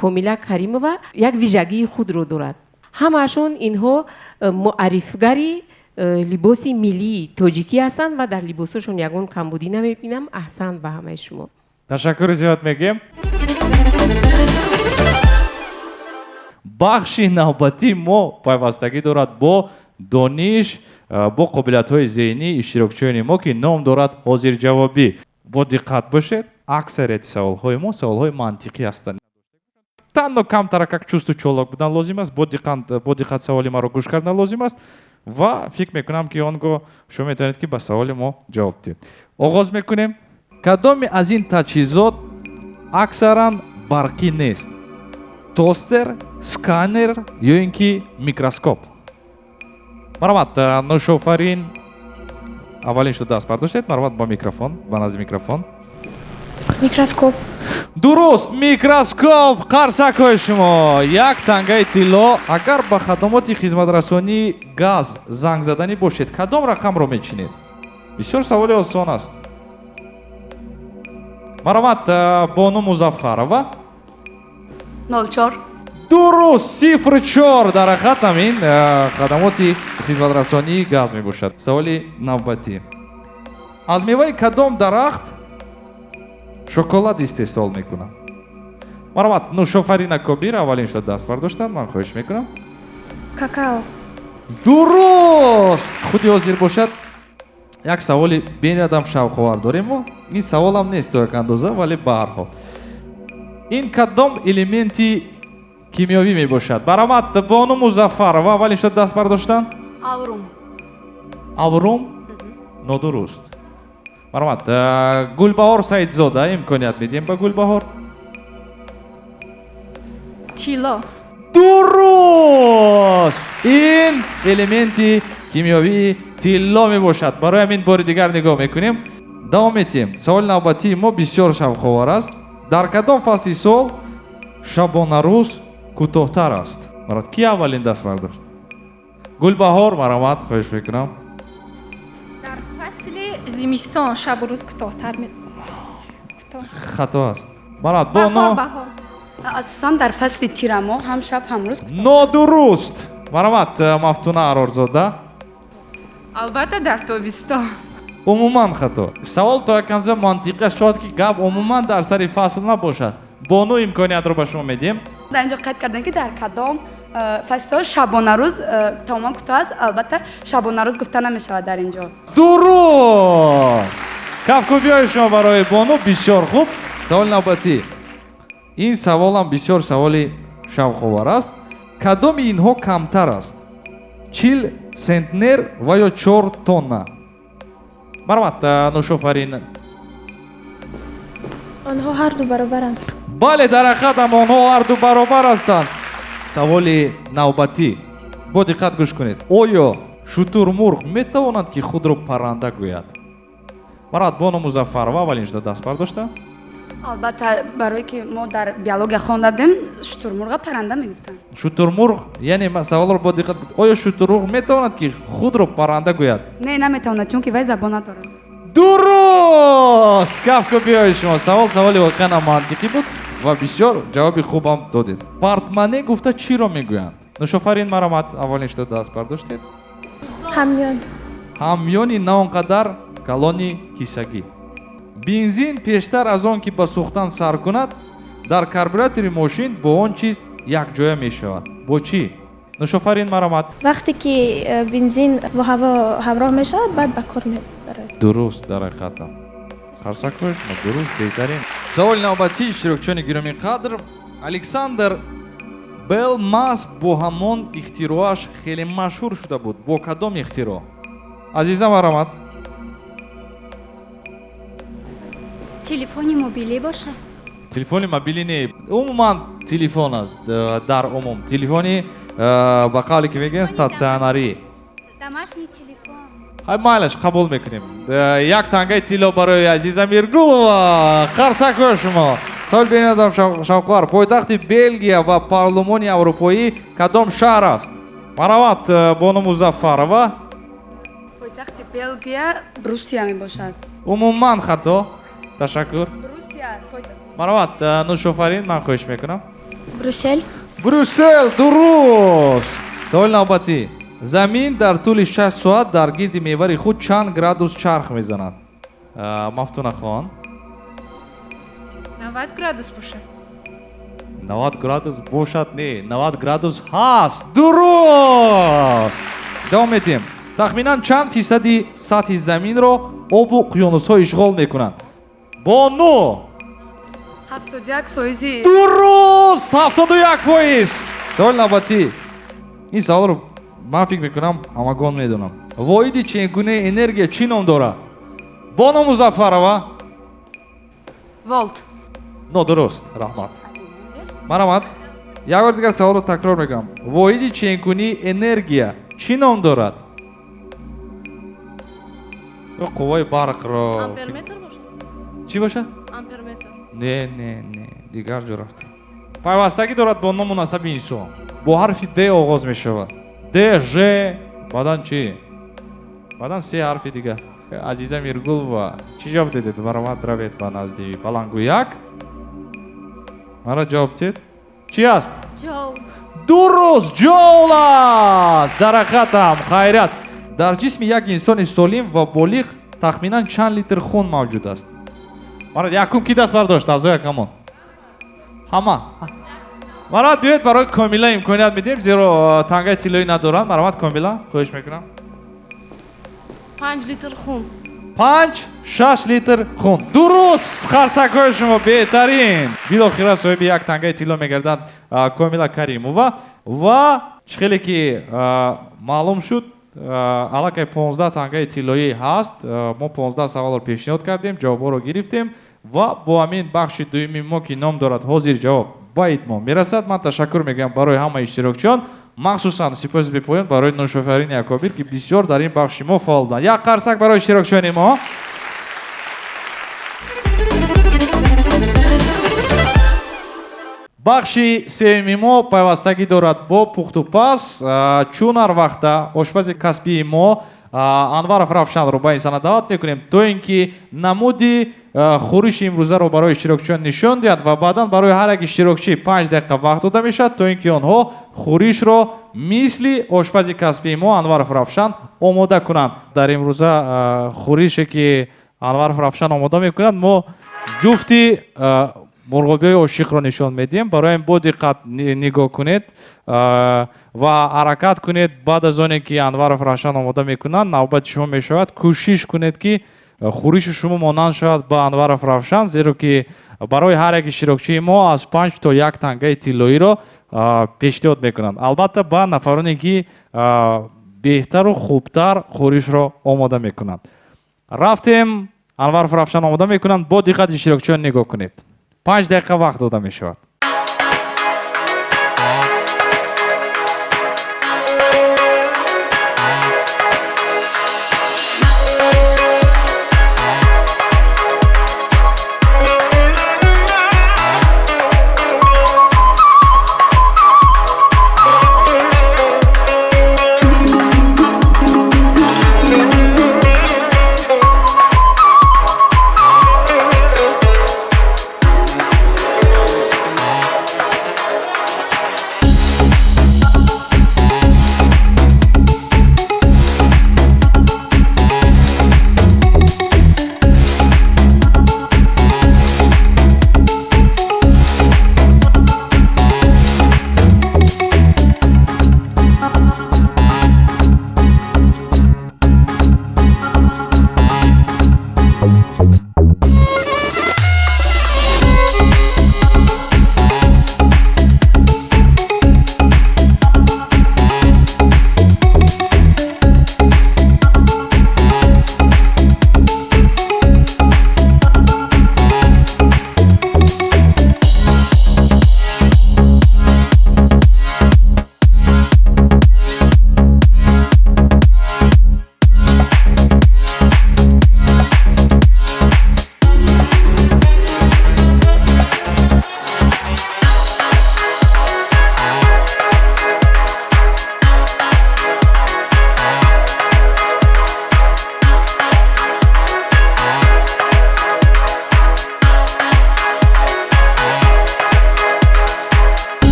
Комила Каримова як вижагии худро дорад. Ҳамаашон инҳо муаррифгари либоси миллии тоҷикӣ ҳастанд ва дар либосашон ягон камбудӣ намебинам. Аҳсан ба ҳамаи шумо. Ташаккури зиёд мегӯем. Бахши навбатии мо пайвастагӣ дорад бо дониш, бо қобилиятҳои зеҳнии иштирокчиёни мо, ки ном дорад ҳозирҷавобӣ. Бо диққат бошед, аксарияти саволҳои мо саволҳои мантиқӣ ҳастанд. Танҳо камтарак как чусту чолок будан лозим аст, бо диққат саволи маро гӯш кардан лозим аст ва фикр мекунам, ки он гоҳ шумо метавонед, ки ба саволи мо ҷавоб диҳед. Оғоз мекунем. Кадоме аз ин таҷҳизот аксаран барқӣ нест? Тостер, сканер ё ин ки микроскоп? Марҳамат, Нушофарин, аввалин шуд даст бардоштед. Марҳамат ба микрофон, ба назди микрофон. Микроскоп. Дуруст, микроскоп. Қарсакҳои шумо. Як тангаи тилло. Агар ба хадамоти хизматрасонии газ занг заданӣ бошед, кадом рақамро мечинед? Бисёр саволи осон аст. Марҳамат, бону Музаффарова. 04. Дуруст, 04. Дар ҳақиқат ҳам ин хадамоти хизматрасонии газ мебошад. Саволи навбатӣ. Аз меваи кадом дарахт шоколад истеҳсол мекунанд? Марҳамат, Нушофарина Кобир аввалин шуда даст бардоштанд. Ман хоҳиш мекунам. Какао. Дуруст. Худи ҳозир бошад, як саволи бениҳоят шавқовар дорем мо. Ин саволам нест то як андоза, вале ба ҳар ҳол. Ин кадом элементи кимиёвӣ мебошад? Марҳамат, бону Музаффарова аввалин шуда даст бардоштанд. Аврум. Аврум? Нодуруст. Марҳамат, Гулбаҳор Саидзода, имконият медиҳем ба Гулбаҳор. Тилло. Дуруст! Ин элементи кимиёвии тилло мебошад. Барои ҳамин бори дигар нигоҳ мекунем. Давом метиҳем. Саволи навбатии мо бисёр шавқовар аст. Дар кадом фасли сол шабонарӯз кӯтоҳтар аст? Марҳамат, ки аввалин даст бардошт? Гулбаҳор, марҳамат, хоҳиш мекунам. Дар фасли зимистон шабу рӯз кӯтоҳтар Хато аст. Марҳамат, бону. Асосан дар фасли тирамоҳ ҳам шаб ҳам рӯз. Нодуруст. Марҳамат, Мафтуна Арорзода. Албатта дар тобистон. Умуман хато. Савол то як андоза мантиқӣ аст, шояд ки гап умуман дар сари фасл набошад. Бону имкониятро ба шумо медиҳем. Дар инҷо қайд кардем, ки дар кадом фасли шабонарӯз тамоман кӯтоҳ аст. Албатта, шабонарӯз гуфта намешавад дар инҷо. Дуруст! Кафкӯбиҳои шумо барои бону. Бисёр хуб. Саволи навбатӣ. Ин саволам бисёр саволи шавқовар аст. Кадоми инҳо камтар аст? 40 сентнер ва ё 4 тонна? Марҳамат, Нушофарин. Онҳо ҳарду баробаранд. Бале, дар ҳақиқат ҳам онҳо ҳарду баробар ҳастанд. Саволи навбатӣ. Бо диққат гӯш кунед. Оё шутурмурғ метавонад, ки худро парранда гӯяд? Марҳамат, бону Музаффарова аввалин шуда даст бардошта. Албатта, барое ки мо дар биология хонда будем, шутурмурға парранда мегуфтанд. Шутурмурғ, яъне саволро бо диққат, оё шутурмурғ метавонад, ки худро парранда гӯяд? Не, наметавонад, чунки вай забон надорад. Дуруст! Кафкӯбиҳои шумо. Савол саволи воқеан мантиқӣ буд ва бисёр ҷавоби хубам додед. Портмоне гуфта чиро мегӯянд? Нушофарин, марҳамат, аввалин шуда даст бардоштед. Ҳамён. Ҳамёни на он қадар калони кисагӣ. Бензин пештар аз он ки ба сӯхтан сар кунад, дар карбюратори мошин бо он чиз якҷоя мешавад. Бо чӣ? Нушофарин, марҳамат. Вақте ки бензин бо ҳаво ҳамроҳ мешавад, баъд ба кор мебарад. Дуруст, дар ҳақиқатам. Қарсакҳои шумо дуруст, беҳтарин. Саволи навбатӣ, иштирокчиёни гиромӣ қадр. Александр Белл маҳз бо ҳамон ихтироаш хеле машҳур шуда буд. Бо кадом ихтироъ? Азиза, марҳамат. Телефони мобилӣ бошад? Телефони мобилӣ не, умуман телефон аст, дар умум телефони ба қавле ки мегӯянд статсионарӣ. Домашний телефон. Ҳай, майлаш, қабул мекунем. Як тангаи тилло барои Азиза Миргулова. Қарсакҳои шумо. Савол беназар шавқовар. Пойтахти Белгия ва Парлумони Аврупоӣ кадом шаҳр аст? Марҳамат, бону Музаффарова. Пойтахти Белгия Брусия мебошад. Умуман хато. Ташаккур. Брусия. Марҳамат, Нушофарин, ман хоҳиш мекунам. Брюссел. Брюссел, дуруст. Саволи навбатӣ. Замин дар тӯли 6 соат дар гирди мевари худ чанд градус чарх мезанад? Мафтунахон. 90 градус бошад. 90 градус бошад, не, 90 градус ҳаст. Дуруст. Давом медиҳем. Тахминан чанд фисади сатҳи заминро обу уқёнусҳо ишғол мекунанд? Бону. 71%. Дуруст, 71%. Саволи навбатӣ. Ин саволро ман фикр мекунам ҳамагон медонам. Воҳиди ченкунии энергия чӣ ном дорад? Бону Музаффарова. Волт. Нодуруст, раҳмат. Марҳамат, як бор дигар саволро такрор мекунам. Воҳиди ченкунии энергия чӣ ном дорад? Қувваи барқро. Амперметр бошад? Чӣ бошад? Амперметр. Не, не, не, дигар ҷо рафтем. Пайвастагӣ дорад бо ному насаби инсон. Бо ҳарфи Д оғоз мешавад. Д, Ж, баъдан чӣ? Баъдан се ҳарфи дигар. Азиза Миргулова, чӣ ҷавоб дедед? Марҳамат, равед ба назди балангӯяк. Мара ҷавоб дед. Чӣ аст? Ҷоул. Дуруст, ҷоул аст. Дар ҳақиқатам хайрият. Дар ҷисми як инсони солим ва болиғ тахминан чанд литр хун мавҷуд аст? Марҳамат, якум ки даст бардошт? Аъзои ҳакамон. Ҳама. Марҳамат, биёед барои Комила имконият медиҳем, зеро тангаи тиллоӣ надоранд. Марҳамат, Комила, хоҳиш мекунам. 5 литр хун. 5-6 литр хун. Дуруст, қарсакҳои шумо беҳтарин. Билохира соҳиби як тангаи тилло мегарданд Комила Каримова. Ва чӣ хеле ки маълум шуд, аллакай 15 тангаи тиллоӣ ҳаст. Мо 15 саволро пешниҳод кардем, ҷавобҳоро гирифтем ва бо ҳамин бахши дуюми мо, ки ном дорад ҳозир ҷавоб, ба итмом мерасад. Ман ташаккур мегӯям барои ҳамаи иштирокчиён, махсусан сипоси бепоён барои Нушофарини Акобир, ки бисёр дар ин бахши мо фаъол буданд. Як қарсак барои иштирокчиёни мо. Бахши сеюми мо пайвастагӣ дорад бо пухтупаз. Чун ҳар вақта ошпази касбии мо Анваров Равшанро ба ин сана даъват мекунем, то ин ки намуди хӯриши имрӯзаро барои иштирокчиён нишон диҳад ва баъдан барои ҳар як иштирокчӣ 5 дақиқа вақт дода мешавад, то ин ки онҳо хӯришро мисли ошпази касбии мо Анваров Равшан омода кунанд. Дар имрӯза хӯрише ки Анваров Равшан омода мекунад, мо ҷуфти Мурғобиҳои ошиқро нишон медиҳем. Барои ин бо диққат нигоҳ кунед ва ҳаракат кунед. Баъд аз оне ки Анваров Равшан омода мекунанд, навбати шумо мешавад. Кӯшиш кунед, ки хӯриши шумо монанд шавад ба Анваров Равшан, зеро ки барои ҳар як иштирокчии мо аз 5 то 1 тангаи тиллоиро пешниҳод мекунанд. Албатта, ба нафароне ки беҳтару хубтар хӯришро омода мекунанд. Рафтем, Анваров Равшан омода мекунанд. Бо диққат иштирокчиён нигоҳ кунед. 5 дақиқа вақт дода мешавад.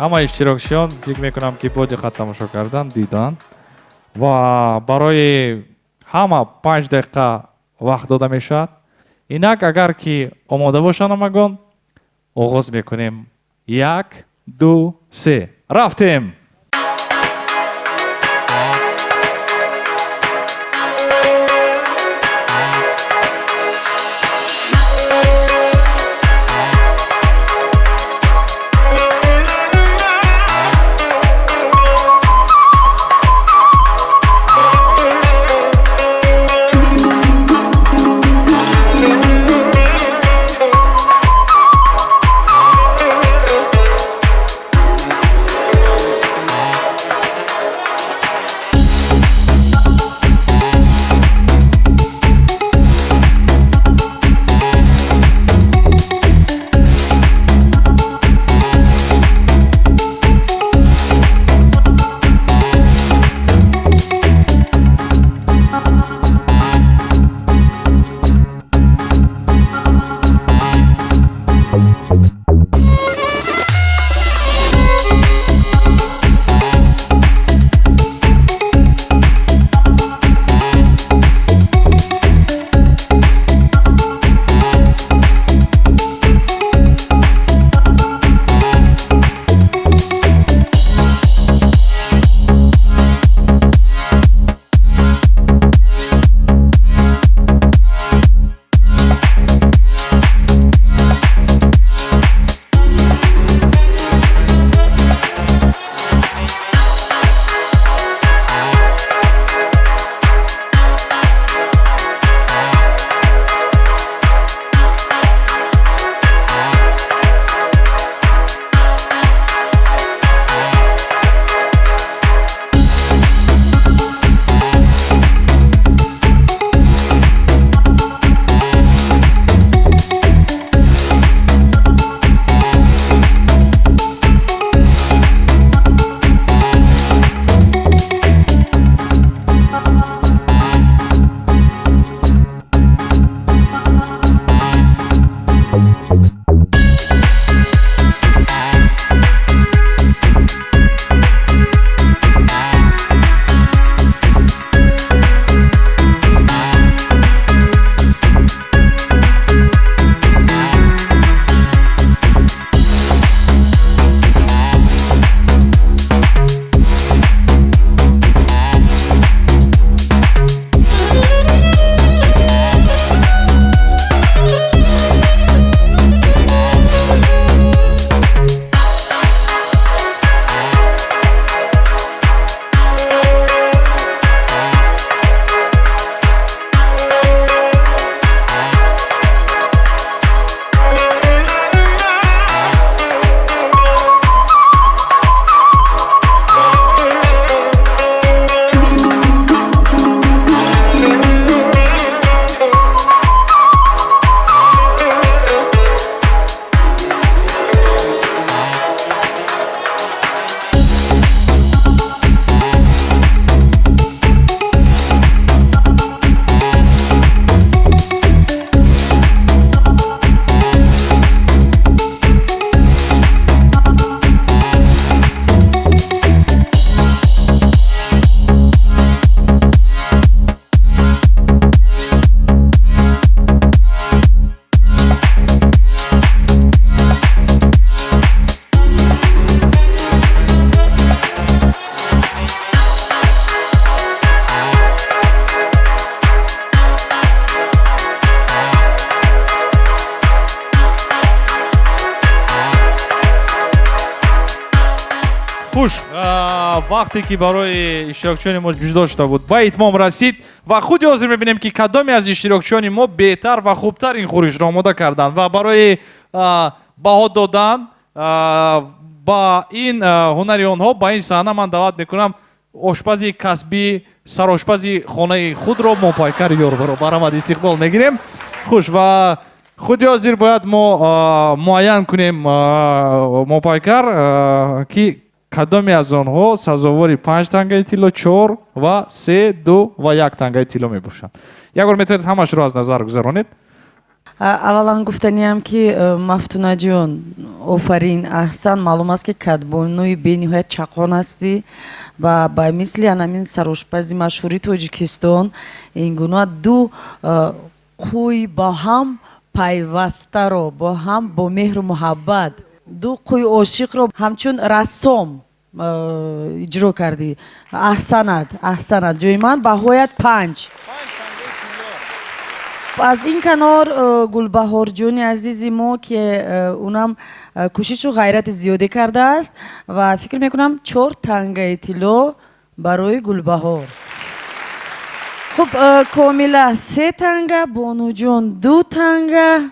Ҳама иштирокчиён фикр мекунам, ки бо диққат тамошо кардан, дидан ва барои ҳама 5 дақиқа вақт дода мешавад. Инак, агар ки омода бошанд ҳамагон, оғоз мекунем. 1, 2, 3. Рафтем! Вақте ки барои иштирокчиёни мо ҷудо шуда буд, ба итмом расид ва худи ҳозир мебинем, ки кадоме аз иштирокчиёни мо беҳтар ва хубтар ин хӯришро омода карданд ва барои баҳо додан ба ин ҳунари онҳо ба ин саҳна ман даъват мекунам ошпази касбӣ, сарошпази хонаи худро, Мопайкар Ёрбаро баромад истиқбол мегирем. Хуш, ва худи ҳозир бояд мо муайян кунем, Мопайкар, ки кадоме аз онҳо сазовори 5 тангаи тилло, 4 ва 3, 2 ва 1 тангаи тилло мебошанд. Як бор метавонед ҳамашро аз назар гузаронед. Аввалан гуфтаниам, ки Мафтунаҷон, офарин, аҳсан. Маълум аст, ки кадбонуи бениҳоят чақон ҳастӣ ва ба мисли анамин сарошпази машҳури Тоҷикистон ин гуна ду қӯй бо ҳам пайвастаро, бо ҳам бо меҳру муҳаббат, ду қӯй ошиқро ҳамчун рассом иҷро кардӣ. Аҳсанат, аҳсанат. Ҷои ман баҳоят 5. Аз ин канор Гулбаҳорҷони азизи мо, ки унам кӯшишу ғайрати зиёде кардааст ва фикр мекунам 4 тангаи тилло барои Гулбаҳор. Хуб, Комила 3 танга, Бонуҷон 2 танга,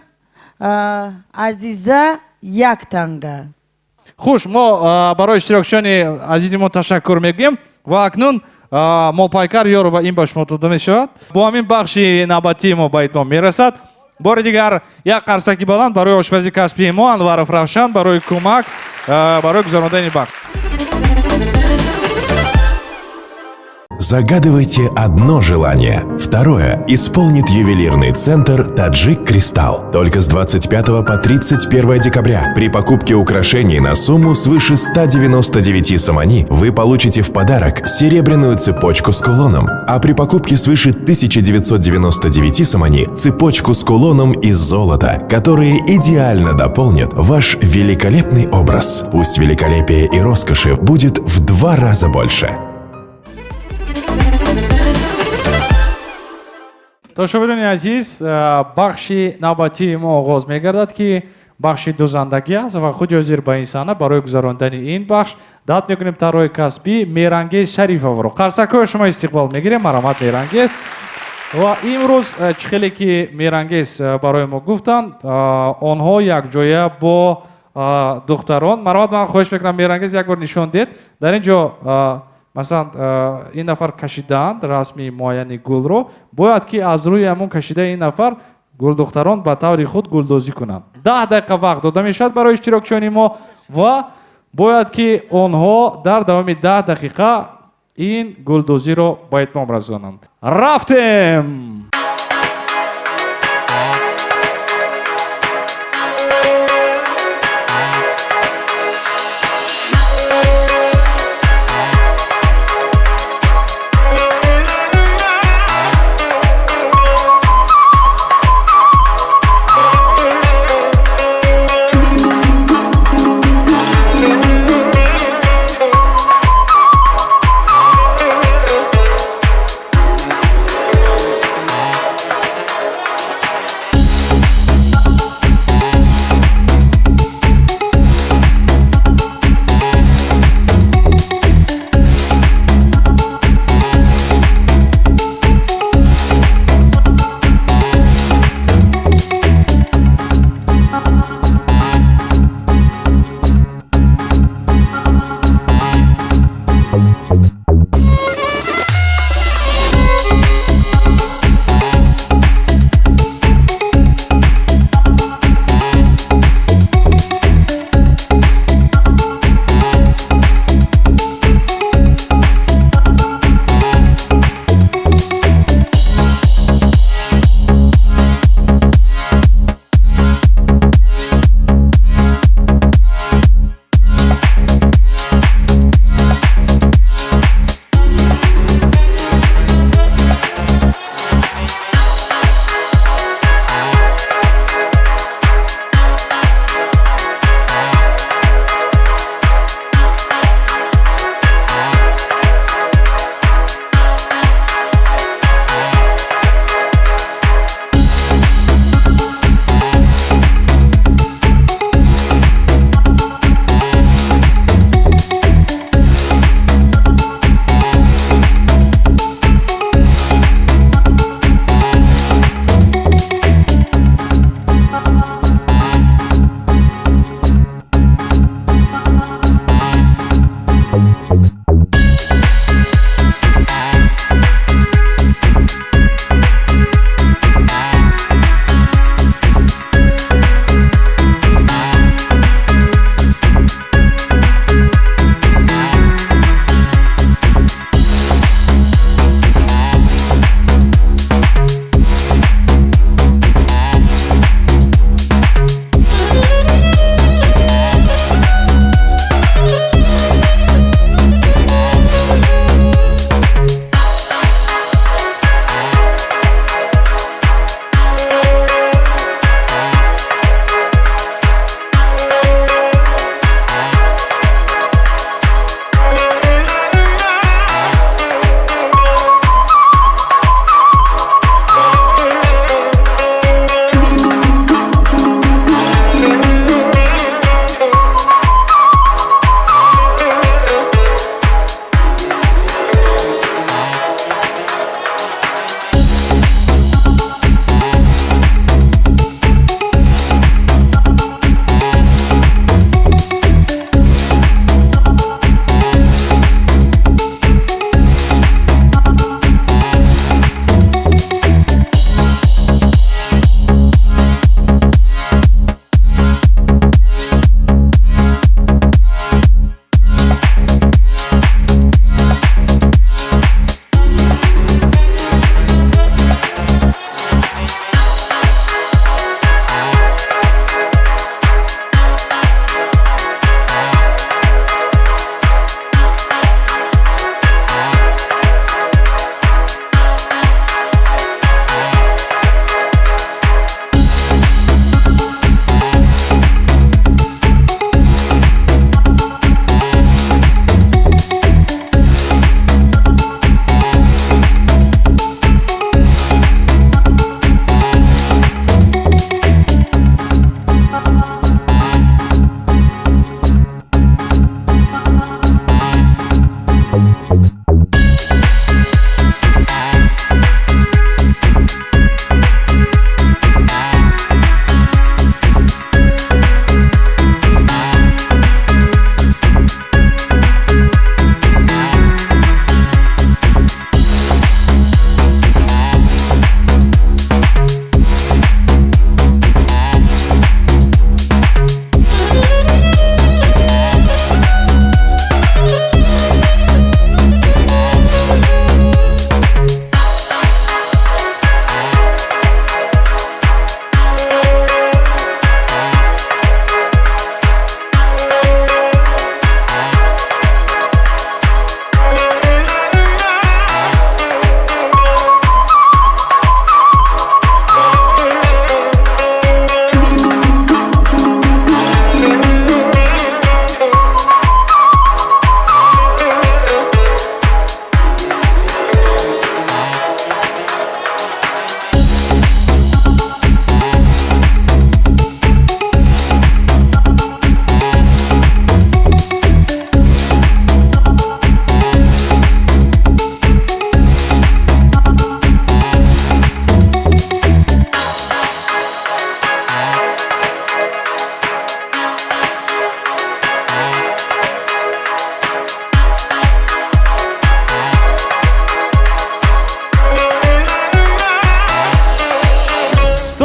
Азиза 1 танга. Хуш, мо барои иштирокчиёни азизи мо ташаккур мегӯем ва акнун Мопайкар Ёрова ин ба шумо дода мешавад. Бо ҳамин бахши навбатии мо ба итмом мерасад. Бори дигар як қарсаки баланд барои ошпази касбии мо Анваров Равшан барои кӯмак, барои гузарондани бахш. Загадывайте одно желание. Второе исполнит ювелирный центр «Таджик Кристалл». Только с 25 по 31 декабря при покупке украшений на сумму свыше 199 сомони вы получите в подарок серебряную цепочку с кулоном, а при покупке свыше 1999 сомони цепочку с кулоном из золота, которые идеально дополнят ваш великолепный образ. Пусть великолепие и роскоши будет в 2 раза больше. Тамошобинони азиз, бахши навбатии мо оғоз мегардад, ки бахши дузандагӣ аст ва худи ҳозир ба ин саҳна барои гузарондани ин бахш даъват мекунем тарроҳи касбӣ Меҳрангез Шарифовро. Қарсакҳои шумо истиқбол мегирем. Марҳамат, Меҳрангез. Ва имрӯз чӣ хеле ки Меҳрангез барои мо гуфтанд, онҳо якҷоя бо духтарон. Марҳамат, ман хоҳиш мекунам, Меҳрангез, як бор нишон диҳед. Дар ин ҷо масалан ин нафар кашидаанд расми муайяни гулро, бояд ки аз рӯи ҳамон кашидаи ин нафар гулдухтарон ба таври худ гулдозӣ кунанд. 10 дақиқа вақт дода мешавад барои иштирокчиёни мо ва бояд ки онҳо дар давоми 10 дақиқа ин гулдозиро ба итмом расонанд. Рафтем!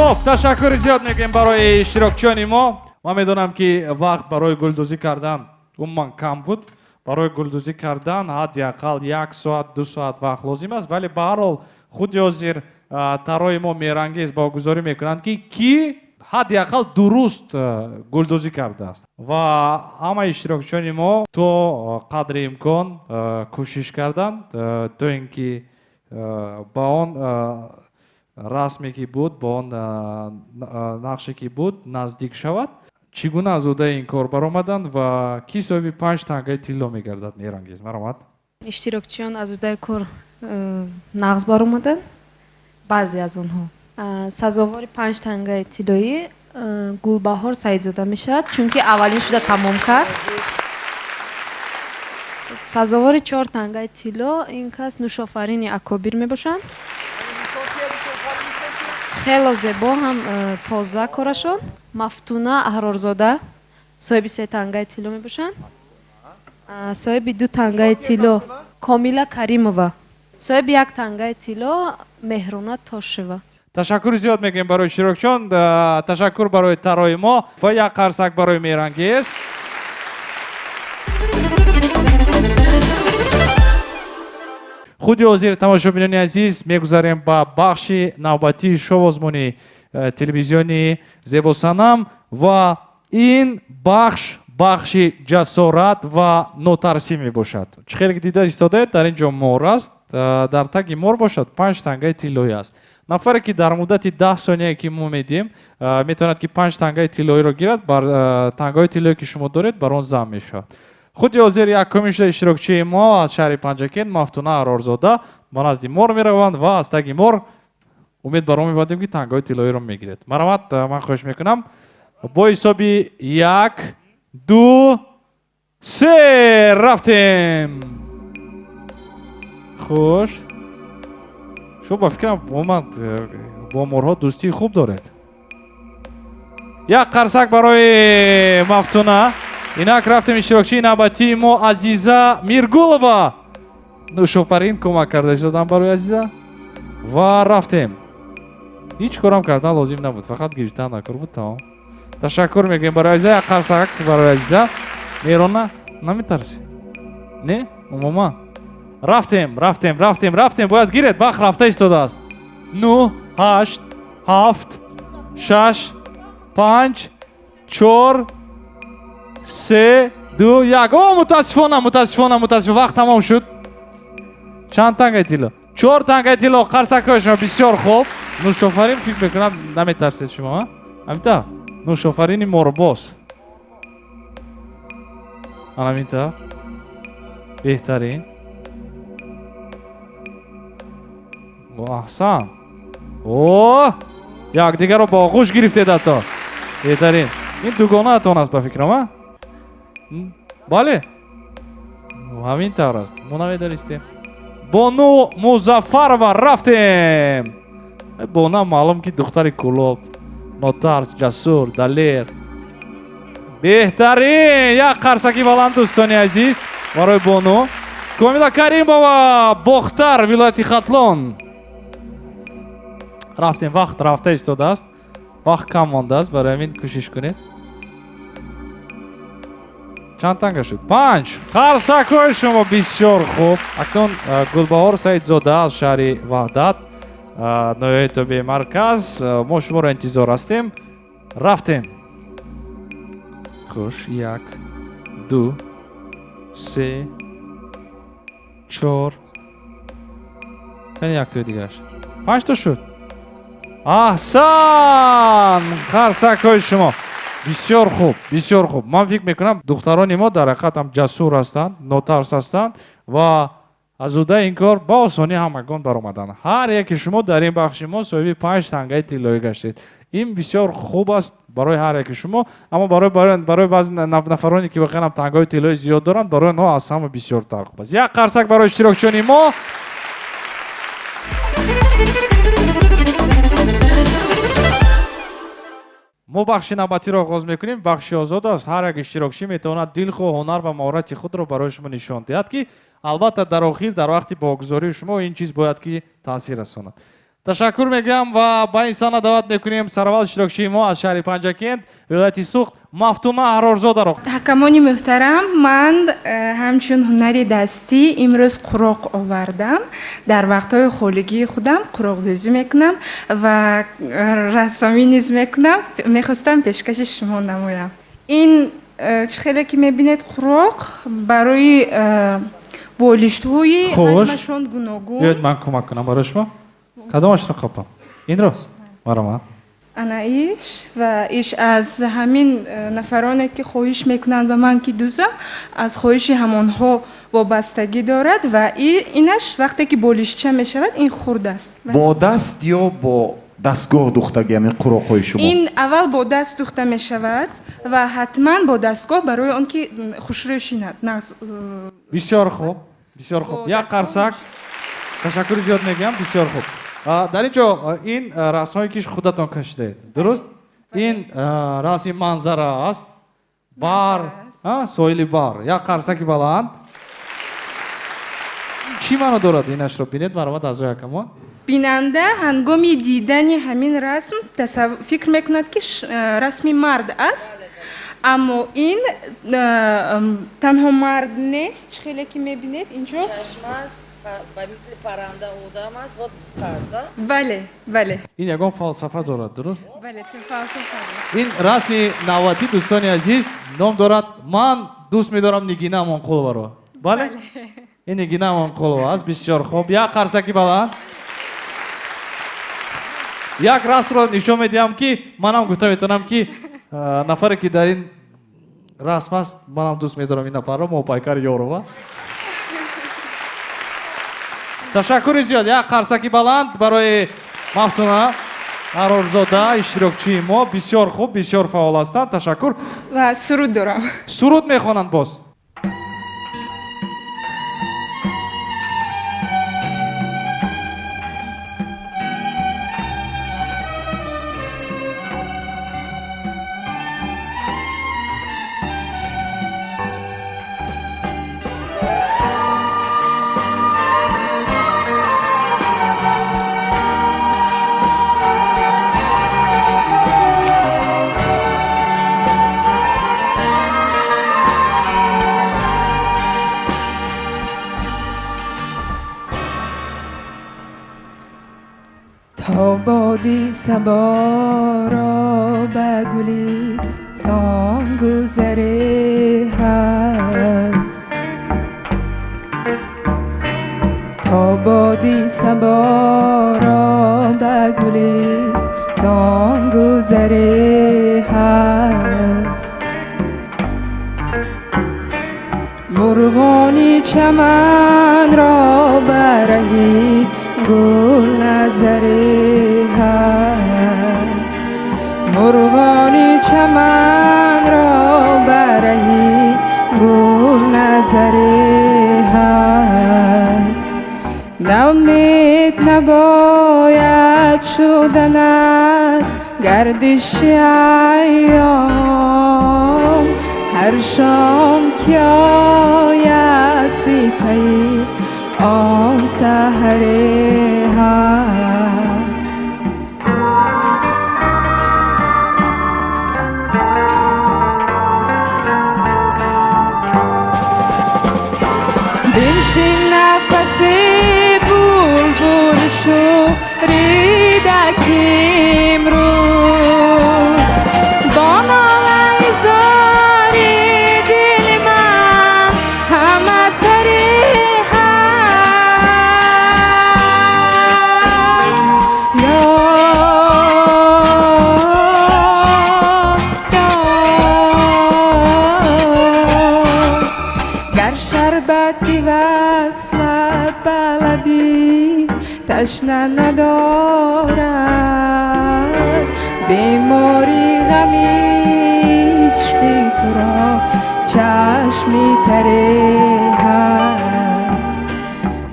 Хуб, ташаккури зиёд мегӯем барои иштирокчиёни мо. Ман медонам, ки вақт барои гулдӯзӣ кардан умуман кам буд. Барои гулдӯзӣ кардан ҳадди ақал 1 соат, 2 соат вақт лозим аст, вале ба ҳар ҳол худи ҳозир тарои мо Меҳрангез богузорӣ мекунанд, ки кӣ ҳадди ақал дуруст гулдӯзӣ кардааст. Ва ҳамаи иштирокчиёни мо то қадри имкон кӯшиш карданд, то ин ки ба он расме ки буд, ба он нақше ки буд наздик шавад. Чӣ гуна аз уҳдаи ин кор баромаданд ва кӣ соҳиби 5 тангаи тилло мегардад? Меҳрангез, марҳамат. Иштирокчиён аз уҳдаи кор нағз баромаданд, баъзе аз онҳо. Сазовори 5 тангаи тиллоӣ Гулбаҳор Саидзода мешавад, чунки аввалин шуда тамом кард. Сазовори 4 тангаи тилло ин кас Нушофарини Акобир мебошанд. Хело зебо ҳам тоза корашон. Мафтуна Аҳрорзода соҳиби 3 тангаи тилло мебошанд. Соҳиби 2 тангаи тилло Комила Каримова, соҳиби 1 тангаи тилло Меҳрона Тошева. Ташаккури зиёд мегӯем барои иштирокчиён, ташаккур барои тарои мо ва як қарсак барои Меҳрангез. Худи ҳозир, тамошобинони азиз, мегузарем ба бахши навбатии шоу-озмуни телевизионии Зебосанам ва ин бахш бахши ҷасорат ва нотарсӣ мебошад. Чӣ хеле ки дида истодаед, дар ин ҷо мор аст, дар таги мор бошад 5 тангаи тиллоӣ аст. Нафаре ки дар муддати 10 сонияе ки мо медиҳем, метавонад ки 5 тангаи тиллоиро гирад, бар тангаҳои тиллое ки шумо доред, бар он зам мешавад. Худи ҳозир якумин шуда иштирокчии мо аз шаҳри Панҷакент Мафтуна Аҳрорзода ба назди мор мераванд ва аз таги мор умед бар он мебандем, ки тангаҳои тиллоиро мегиред. Марҳамат, ман хоҳиш мекунам бо ҳисоби 1, 2, 3 рафтем. Хуш. Шумо ба фикрам умуман бо морҳо дӯстии хуб доред. Як қарсак барои Мафтуна. Инак рафтем иштирокчии навбатии мо Азиза Миргулова. Нушофарин кӯмак карда истодан барои Азиза. Ва рафтем. Ҳеҷ корам кардан лозим набуд, фақат гирифтан накор буд, тамом. Ташаккур мегӯем барои Азиза, як қарсак барои Азиза. Меҳрона, наметарсӣ? Не? Умуман. Рафтем, рафтем, рафтем, рафтем. Бояд гиред, вақт рафта истодааст. 9, 8, 7, 6, 5, 4, 3, 2, 1. О, мутаассифона, мутаассифона, мутаассифона, вақт тамом шуд. Чанд тангаи тилло? 4 тангаи тилло. Қарсакҳои шумо бисёр хуб. Нушофарин, фикр мекунам наметарсед шумо, ҳамин? Нушофарини морбоз. Ҳамин тавр. Беҳтарин. Аҳсан. О, якдигарро бо оғӯш гирифтед ҳатто. Беҳтарин. Ин дугонаатон аст ба фикрам, а? Бале? Ҳамин тавр аст. Мо намедонистем. Бону Музаффарова рафтем. Бона маълум ки духтари Кӯлоб, нотарс, ҷасур, далер. Беҳтарин. Як қарсаки баланд, дӯстони азиз, барои Бону. Комила Каримова, Бохтар, вилояти Хатлон. Рафтем, вақт рафта истодааст. Вақт кам мондааст, барои ҳамин кӯшиш кунед. Чанд танга шуд? 5. Қарсакҳои шумо бисёр хуб. Акнун Гулбаҳор Саидзода аз шаҳри Ваҳдат, ноҳияи тобеи марказ. Мо шуморо интизор ҳастем. Рафтем. Хуш, 1, 2, 3, 4. Яъне яктои дигараш. 5 то шуд. Аҳсан! Қарсакҳои шумо. Бисёр хуб, бисёр хуб. Ман фикр мекунам духтарони мо дар ҳақиқат ҳам ҷасур ҳастанд, нотарс ҳастанд ва аз уҳдаи ин кор ба осонӣ ҳамагон баромаданд. Ҳар яке шумо дар ин бахши мо соҳиби 5 тангаи тиллоӣ гаштед. Ин бисёр хуб аст барои ҳар яке шумо, аммо барои баъзе нафароне ки воқеан ҳам тангаҳои тиллоӣ зиёд доранд, барои онҳо аз ҳама бисёртар хуб аст. Як қарсак барои иштирокчиёни мо. Мо бахши навбатиро оғоз мекунем. Бахши озод аст. Ҳар як иштирокчӣ метавонад дилхоҳ ҳунар ва маҳорати худро барои шумо нишон диҳад, ки албатта дар охир, дар вақти богузории шумо ин чиз бояд ки таъсир расонад. Ташаккур мегӯям ва ба ин саҳна даъват мекунем сараввал иштирокчии мо аз шаҳри Панҷакент, вилояти Суғд, Мафтуна Аҳрорзодаро. Ҳакамони муҳтарам, ман ҳамчун ҳунари дастӣ имрӯз қуроқ овардам. Дар вақтҳои холигии худам қуроқдӯзӣ мекунам ва рассомӣ низ мекунам. Мехостам пешкаши шумо намоям. Ин чӣ хеле ки мебинед, қуроқ барои болиштҳои ҳаҷмашон гуногун. Биёед ман кӯмак кунам барои шумо. Кадомашро қопам? Инрост? Маромад. Ана иш ва иш аз ҳамин нафароне ки хоҳиш мекунанд ба ман ки дӯзам, аз хоҳиши ҳамонҳо вобастагӣ дорад ва инаш вақте ки болишча мешавад, ин хурд аст. Бо даст ё бо дастгоҳ духтагӣ ҳамин қуроқҳои шумо? Ин аввал бо даст духта мешавад ва ҳатман бо дастгоҳ барои он ки хушрӯй шинад. Бисёр хуб, бисёр хуб. Як қарсак. Ташаккури зиёд мегӯям, бисёр хуб. Дар ин ҷо ин расмҳое ки худатон кашидаед, дуруст? Ин расми манзара аст. Бар, соҳили бар. Як қарсаки баланд. Чӣ маъно дорад инашро бинед, марҳамат аъзои ҳакамон? Бинанда ҳангоми дидани ҳамин расм фикр мекунад ки расми мард аст, аммо ин танҳо мард нест. Чӣ хеле ки мебинед инҷо ба мисли парранда одам аст ва бута. Бале, бале. Ин ягон фалсафа дорад, дуруст? Бале, фалсафа. Ин расми навбатӣ, дӯстони азиз, ном дорад «Ман дӯст медорам Нигина Амонқуловаро». Бале? Ин Нигина Амонқулова аст, бисёр хуб. Як қарсаки баланд. Як расмро нишон медиҳам ки манам гуфта метавонам ки нафаре ки дар ин расм аст, манам дӯст медорам ин нафарро, Моҳпайкар Ёрова. Ташаккури зиёд. Як қарсаки баланд барои Мафтуна Аҳрорзода, иштирокчии мо. Бисёр хуб, бисёр фаъол ҳастанд. Ташаккур. Ва суруд дорам. Суруд мехонанд боз. Боди сабо ро ба гулистон гузаре ҳаст, то боди сабо ро ба гулистон гузаре ҳаст. Мурғони чаман ро ба раҳи гул назаре ҳаст, мурғони чаман ро ба раҳи гул назаре ҳаст. Наумед набояд шудан аз гардиши айём, ҳар шом ки ояд сипаи он саҳаре ҳаст. Биншин нафаси булбул шӯрида ки имрӯз бо нолаи зори дили ман ҳама сари ҳаст. Гар шарбати васлат ба лаби ташна надорад, бемори ғами ишқи туро чашми таре ҳаст,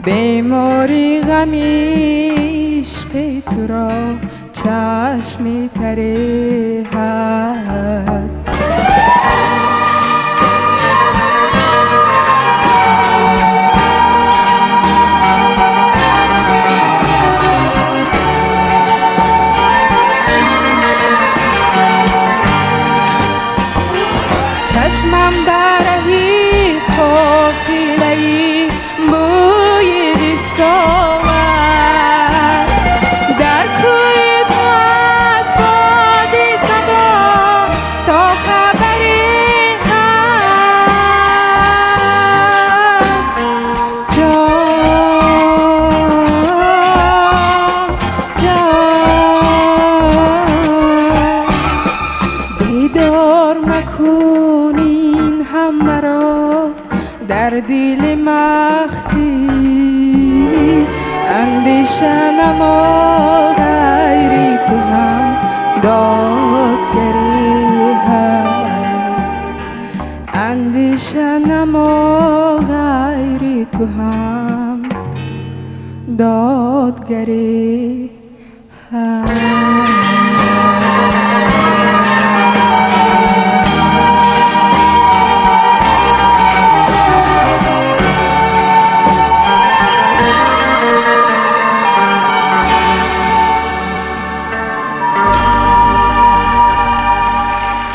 бемори ғами ишқи туро чашми таре ҳаст. Дар дили махфӣ андеша намо ғайри ту ҳам додгарӣ ҳаст. Андеша намо ғайри ту ҳам додгарӣ ҳаст.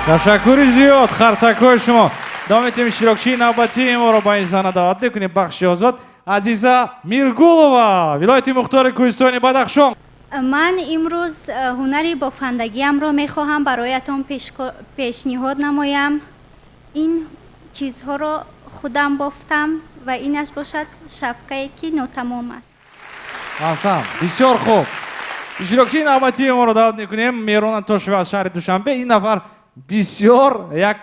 Ташаккури зиёд, харсакҳои шумо. Давом метем иштирокчии навбатии моро ба ин саҳна даъват мекунем. Бахши озод Азиза Миргулова, вилояти мухтори Кӯҳистони Бадахшон. Ман имрӯз ҳунари бофандагиамро мехоҳам бароятон пешниҳод намоям. Ин чизҳоро худам бофтам ва инаш бошад шапкае ки нотамом аст. Аҳсан, бисёр хуб. Иштирокчии навбатии моро даъват мекунем Меҳрона Тошева аз шаҳри Душанбе. Ин нафар бисёр як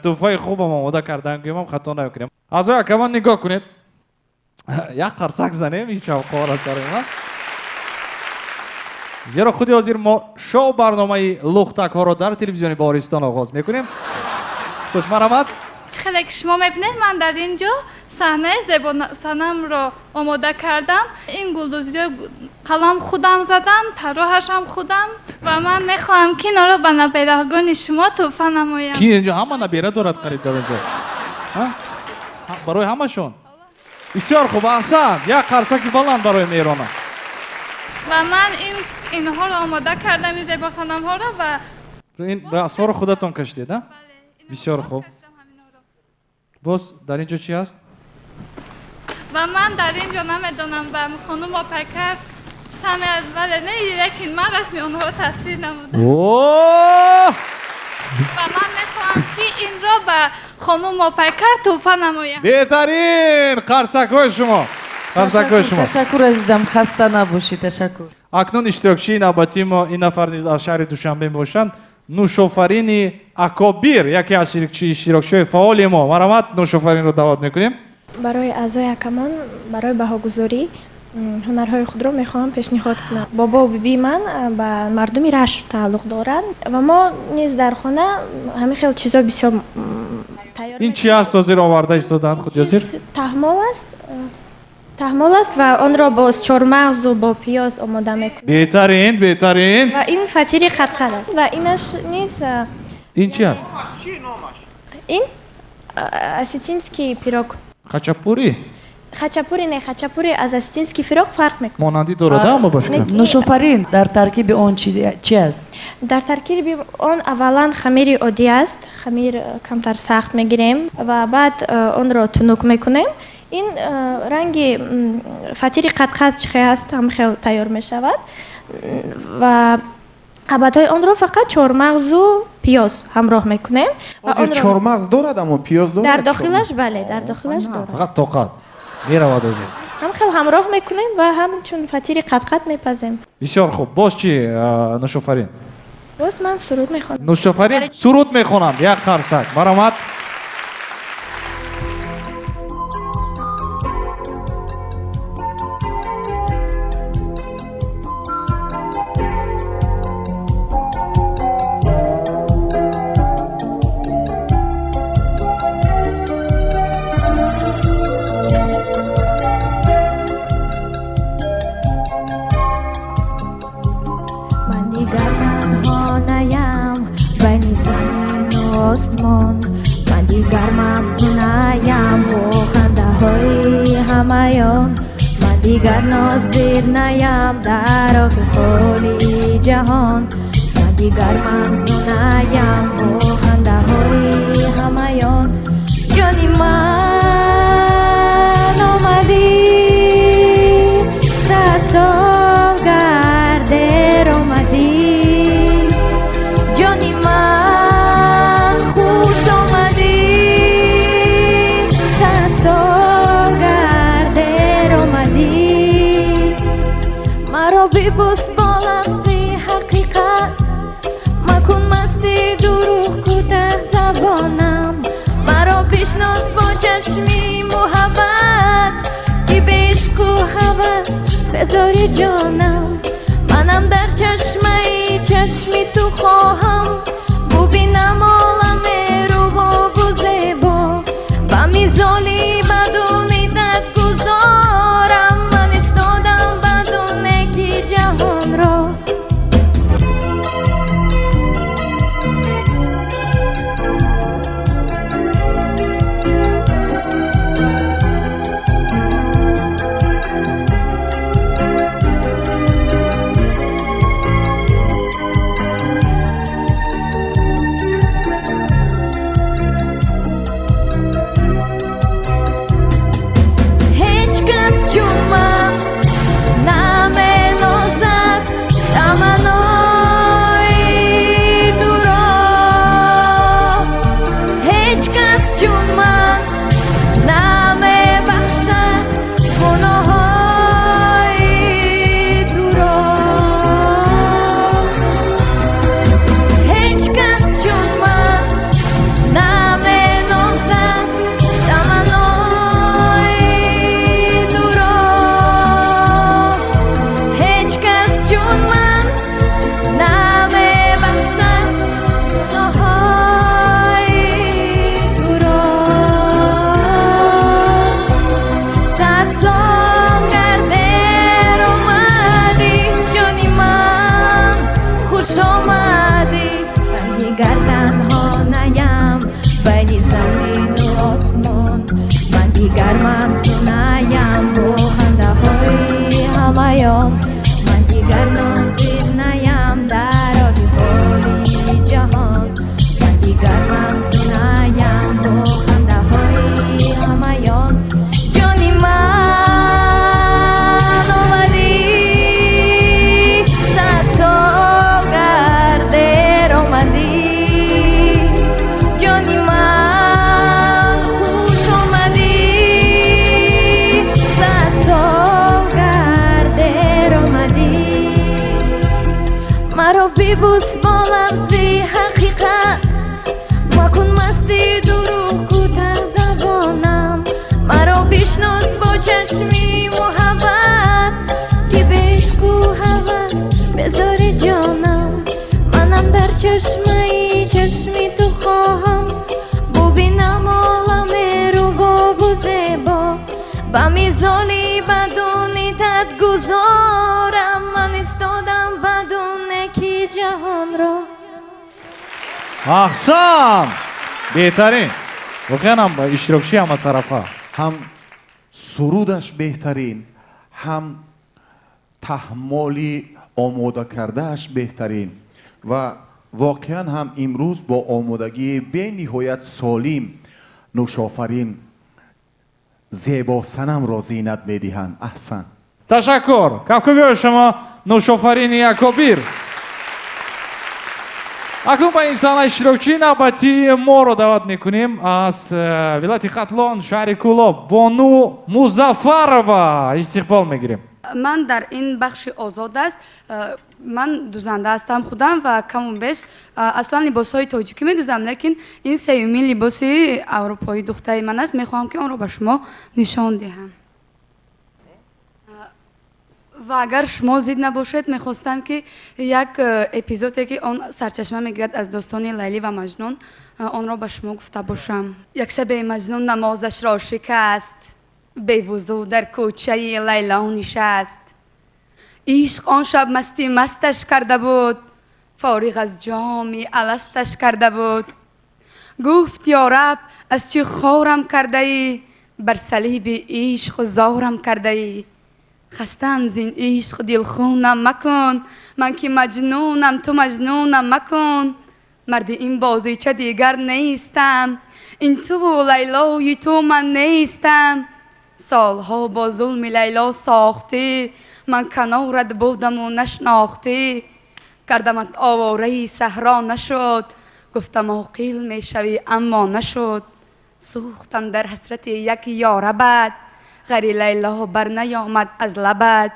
тӯҳфаи хубам омода кардан, гӯям хато намекунем. Аъзои акамон нигоҳ кунед. Як қарсак занем ин чавқор аст барои ман. Зеро худи ҳозир мо шоу барномаи лухтакҳоро дар телевизиони Баҳористон оғоз мекунем. Хуш марҳамат. Чӣ хеле ки шумо мебинед, ман дар ин ҷо саҳнаи зебосанамро омода кардам. Ин гулдӯзиҳои қалам худам задам, тарроҳашам худам ва ман мехоҳам ки инҳоро ба наберагони шумо тӯҳфа намоям. Ки инҷо ҳама набера дорад қариб дар инҷо? Барои ҳамашон? Бисёр хуб, аҳсан. Як қарсаки баланд барои Меҳрона. Ва ман инҳоро омода кардам, ин зебосанамҳоро ва ин расмҳоро худатон кашидед, а? Бисёр хуб. Боз дар ин ҷо чӣ ҳаст? Ва ман дар ин ҷо намедонам ба хонум Опайкар писанд вале не, лекин ман расми онҳоро тасвир намудам. Ва ман мехоҳам ки инро ба хонум Опайкар тӯҳфа намоям. Беҳтарин! Қарсакҳои шумо. Қарсакҳои шумо. Ташаккур азизам, хаста набошӣ, ташаккур. Акнун иштирокчии навбатии мо ин нафар низ аз шаҳри Душанбе мебошанд. Нушофарини Акобир, яке аз иштирокчиҳои фаъоли мо. Марҳамат, Нушофаринро даъват мекунем. Барои аъзои акамон, барои баҳогузорӣ ҳунарҳои худро мехоҳам пешниҳод кунам. Бобову бибии ман ба мардуми Рашт тааллуқ доранд ва мо низ дар хона ҳамин хел чизо бисёр тайёр. Ин чи аст ҳозир оварда истодаанд худи ҳозир? Таҳмол аст. Таҳмол аст ва онро бо чормағзу бо пиёз омода мекунем. Беҳтарин, беҳтарин. Ва ин фатири қатқат аст ва инаш низ. Ин чи аст? Ин осетинский пирог. Хачапури? Хачапури не, хачапури аз осетинский пирог фарқ мекунад. Монандӣ дорад, аммо ба фикрам. Нушофарин, дар таркиби он чи аст? Дар таркиби он аввалан хамири оддӣ аст. Хамир камтар сахт мегирем ва баъд онро тунук мекунем. Ин ранги фатири қатқат чӣ хел аст, ҳам хел тайёр мешавад ва қабатҳои онро фақат чормағзу пиёз ҳамроҳ мекунем. Чормағз дорад, аммо пиёз дорад? Дар дохилаш, бале, дар дохилаш дорад. Фақат тоқат меравад озир. Ҳам хел ҳамроҳ мекунем ва ҳамчун фатири қатқат мепазем. Бисёр хуб. Боз чӣ, Нушофарин? Боз ман суруд мехонам. Нушофарин суруд мехонанд. Як қарсак. Марҳамат. Дигар нозир наям дар оки холи ҷаҳон, ман дигар мавзунаям бо хандаҳои ҳамаён. Ҷони ман омадӣ, сад сол гар дер омадӣ. Ҷони ман хуш омадӣ, сад сол гар дер омадӣ. Маро бибӯс бо лафзи ҳақиқат, макун масти дурӯғ кӯтаҳ забонам. Маро бишнос бо чашми муҳаббат, ки бе ишқу ҳавас безори ҷонам. Манам дар чашмаи чашми ту хоҳам, бубинам оламе рубобу зебо. Ба мизоли бадуни дадгузорам, ман истодам бадуне ки ҷаҳонро. Ман дигар нозир наям дар оби боли ҷаҳон, ман дигар мавзунаям бо хандаҳои ҳамаён. Ҷони ман омадӣ, сад сол гар дер омадӣ. Ҷони ман хуш омадӣ, сад сол гар дер омадӣ. Маро бибӯс бо лафзи ҳақиқат, макун масти дурӯғ кӯтаҳ забонам. Маро бишнос бо чашми муҳаббат, ки бе ишқу ҳавас безори ҷонам. Манам дар чашмаи чашми ту хоҳам, бубинам оламе рубобу зебо. Ба мизоли бадуни дадгузорам, ман истодам бадуне ки ҷаҳонро. Аҳсан, беҳтарин. Воқеан ҳам иштирокчи ҳаматарафа, ҳам сурудаш беҳтарин, ҳам таҳмоли омода кардааш беҳтарин ва воқеан ҳам имрӯз бо омодагии бениҳоят солим Нӯшофарин зебосанамро зинат медиҳанд. Аҳсан. Ташаккур. Кафкӯбиҳои шумо Нӯшофарини Акобир. Акнун ба ин саҳна иштирокчии навбатии моро даъват мекунем аз вилояти Хатлон, шаҳри Кӯлоб, Бону Музаффарова истиқбол мегирем. Ман дар ин бахши озод аст. Ман дузанда ҳастам худам ва каму беш аслан либосҳои тоҷикӣ медузам, лекин ин сеюмин либоси аврупоӣ духтари ман аст. Мехоҳам ки онро ба шумо нишон диҳам. Ва агар шумо зид набошед, мехостам ки як эпизоде ки он сарчашма мегирад аз достони Лайлӣ ва Маҷнун, онро ба шумо гуфта бошам. Як шабе Маҷнун намозашро шикаст, бевузӯ дар кӯчаи Лайло нишаст. Ишқ он шаб масти масташ карда буд, фориғ аз ҷоми аласташ карда буд. Гуфт ё раб, аз чӣ хорам кардаӣ, бар салиби ишқ зорам кардаӣ. Хастам зин ишқ дилхунам макун, ман ки маҷнунам, ту маҷнунам макун. Марди ин бозича дигар нестам, ин туву Лайлои ту ман нестам. Солҳо бо зулми Лайло сохтӣ, ман канорат будаму нашнохтӣ. Кардамат овораи саҳро нашуд, гуфтам оқил мешавӣ, аммо нашуд. Сӯхтам дар ҳасрати як ёрабад, ғари Лайло бар наёмад аз лабат.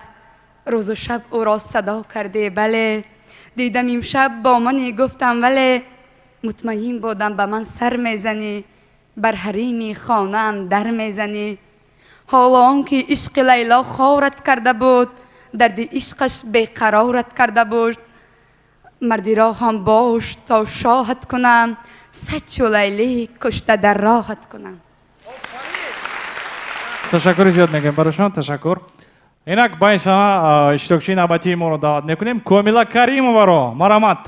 Рӯзу шаб ӯро садо кардӣ, бале, дидам имшаб бо мани гуфтам, вале мутмаин будам ба ман сар мезанӣ. Бар ҳарими хонаам дар мезанӣ. Ҳоло он ки ишқи Лайло хорат карда буд, дарди ишқаш беқарорат карда буд. Марди роҳам бош то шоҳат кунам, сад чу Лайлӣ кушта дар роҳат кунам. Ташаккури зиёд мегӯем барои шумо, ташаккур. Инак ба ин саҳна иштирокчии навбатии моро даъват мекунем, Комила Каримоваро. Марҳамат.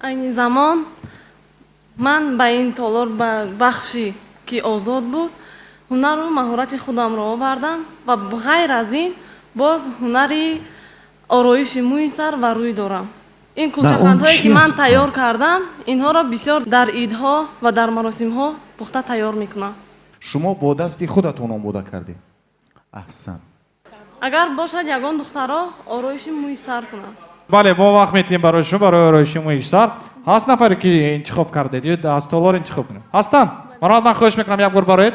Айни замон ман ба ин толор ба бахши ки озод буд, ҳунару маҳорати худамро овардам ва ғайр аз ин боз ҳунари ороиши мӯи сар ва рӯй дорам. Ин кулчақандҳое ки ман тайёр кардам, инҳоро бисёр дар идҳо ва дар маросимҳо пухта тайёр мекунам. Шумо бо дасти худатон омода кардед? Аҳсан. Агар бошад ягон духтаро ороиши мӯи сар кунанд. Бале, мо вақт метиҳем барои шумо барои ороиши мӯи сар. Ҳаст нафаре ки интихоб кардед ё аз толор интихоб кунед? Ҳастанд? Марҳамат, ман хоҳиш мекунам як бор бароед.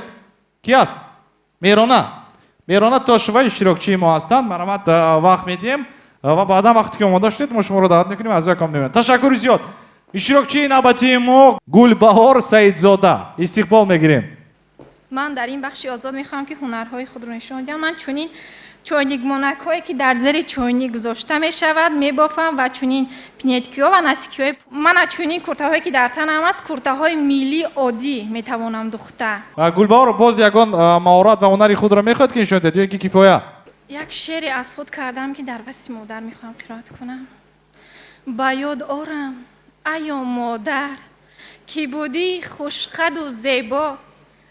Ки аст? Меҳрона. Меҳрона Тошева иштирокчии мо ҳастанд. Марҳамат, вақт медиҳем ва баъдан вақте ки омода шудед, мо шуморо даъват мекунем, аз яком мебинем. Ташаккури зиёд. Иштирокчии навбатии мо Гулбаҳор Саидзода. Истиқбол мегирем. Ман дар ин бахши озод мехоҳам ки ҳунарҳои худро нишон диҳам. Ман чунин чойникмонакҳое ки дар зери чойник гузошта мешавад мебофам ва чунин пинеткиҳо ва насикиҳои мана чунин куртаҳое ки дар танам аст, куртаҳои миллии оддӣ метавонам духта. Гулбаҳор, боз ягон маҳорат ва ҳунари худро мехоҳед ки нишон диҳед ё ки кифоя? Як шеъре аз худ кардам ки дар васфи модар мехоҳам қироат кунам. Ба ёд орам айё модар, ки будӣ хушқаду зебо,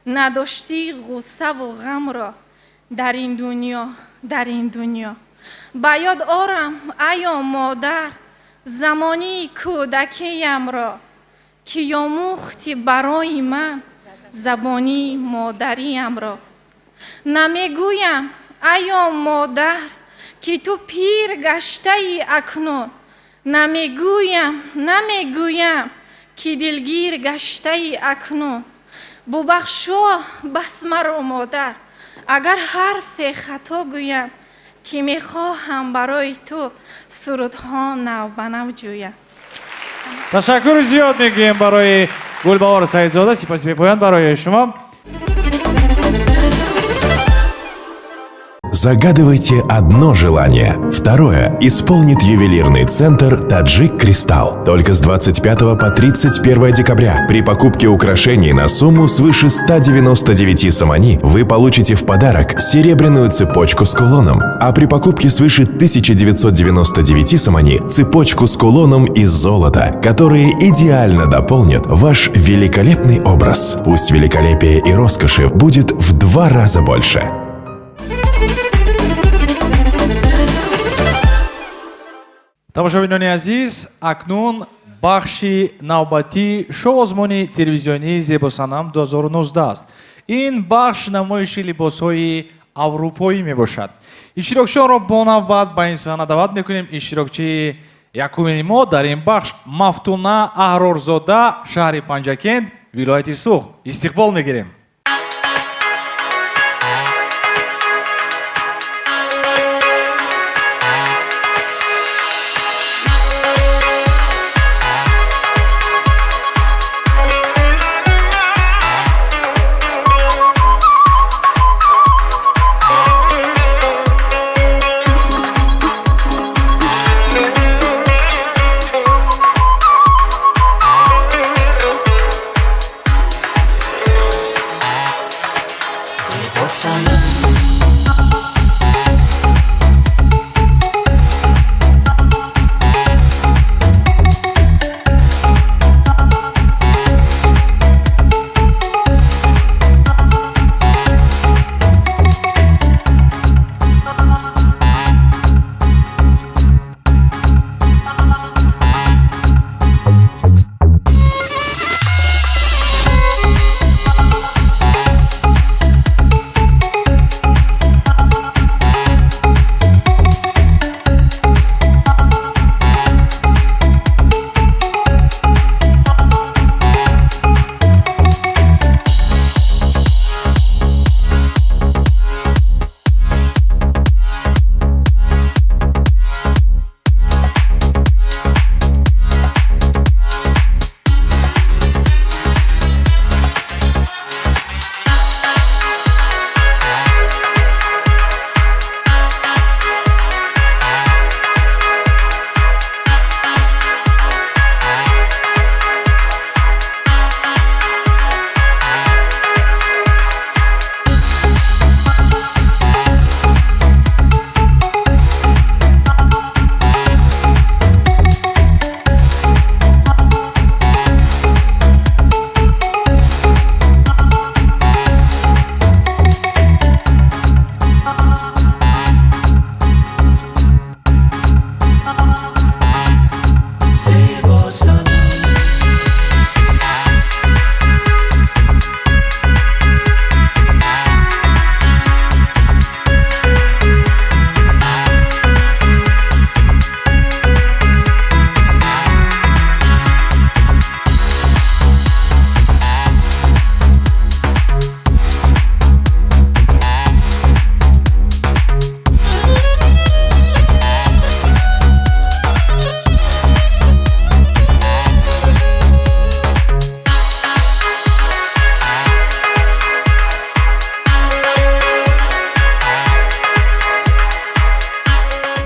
надоштӣ ғуссаву ғамро дар ин дунё, дар ин дунё. Ба ёд орам айё модар, замони кӯдакиямро, ки омӯхтӣ барои ман забони модариямро. Намегӯям айё модар, ки ту пир гаштаӣ акнун. Намегӯям, намегӯям, ки дилгир гаштаӣ акнун. Бубахшо бас маро модар, агар ҳарфе хато гӯям, ки мехоҳам барои ту сурудҳо навбанав ҷӯям. Ташаккури зиёд мегӯем барои Гулбаҳор Саидзода. Сипоси бепоён барои шумо. Загадывайте одно желание. Второе исполнит ювелирный центр «Таджик Кристалл». Только с 25 по 31 декабря при покупке украшений на сумму свыше 199 сомони вы получите в подарок серебряную цепочку с кулоном, а при покупке свыше 1999 сомони цепочку с кулоном из золота, которые идеально дополнят ваш великолепный образ. Пусть великолепие и роскоши будет в 2 раза больше. Тамошобинони азиз, акнун бахши навбатии шоу-озмуни телевизионии «Зебосанам 2019» аст. Ин бахш намоиши либосҳои аврупоӣ мебошад. Иштирокчиёнро бо навбат ба ин саҳна даъват мекунем. Иштирокчии якумини мо дар ин бахш Мафтуна Аҳрорзода, шаҳри Панҷакент, вилояти Суғд. Истиқбол мегирем.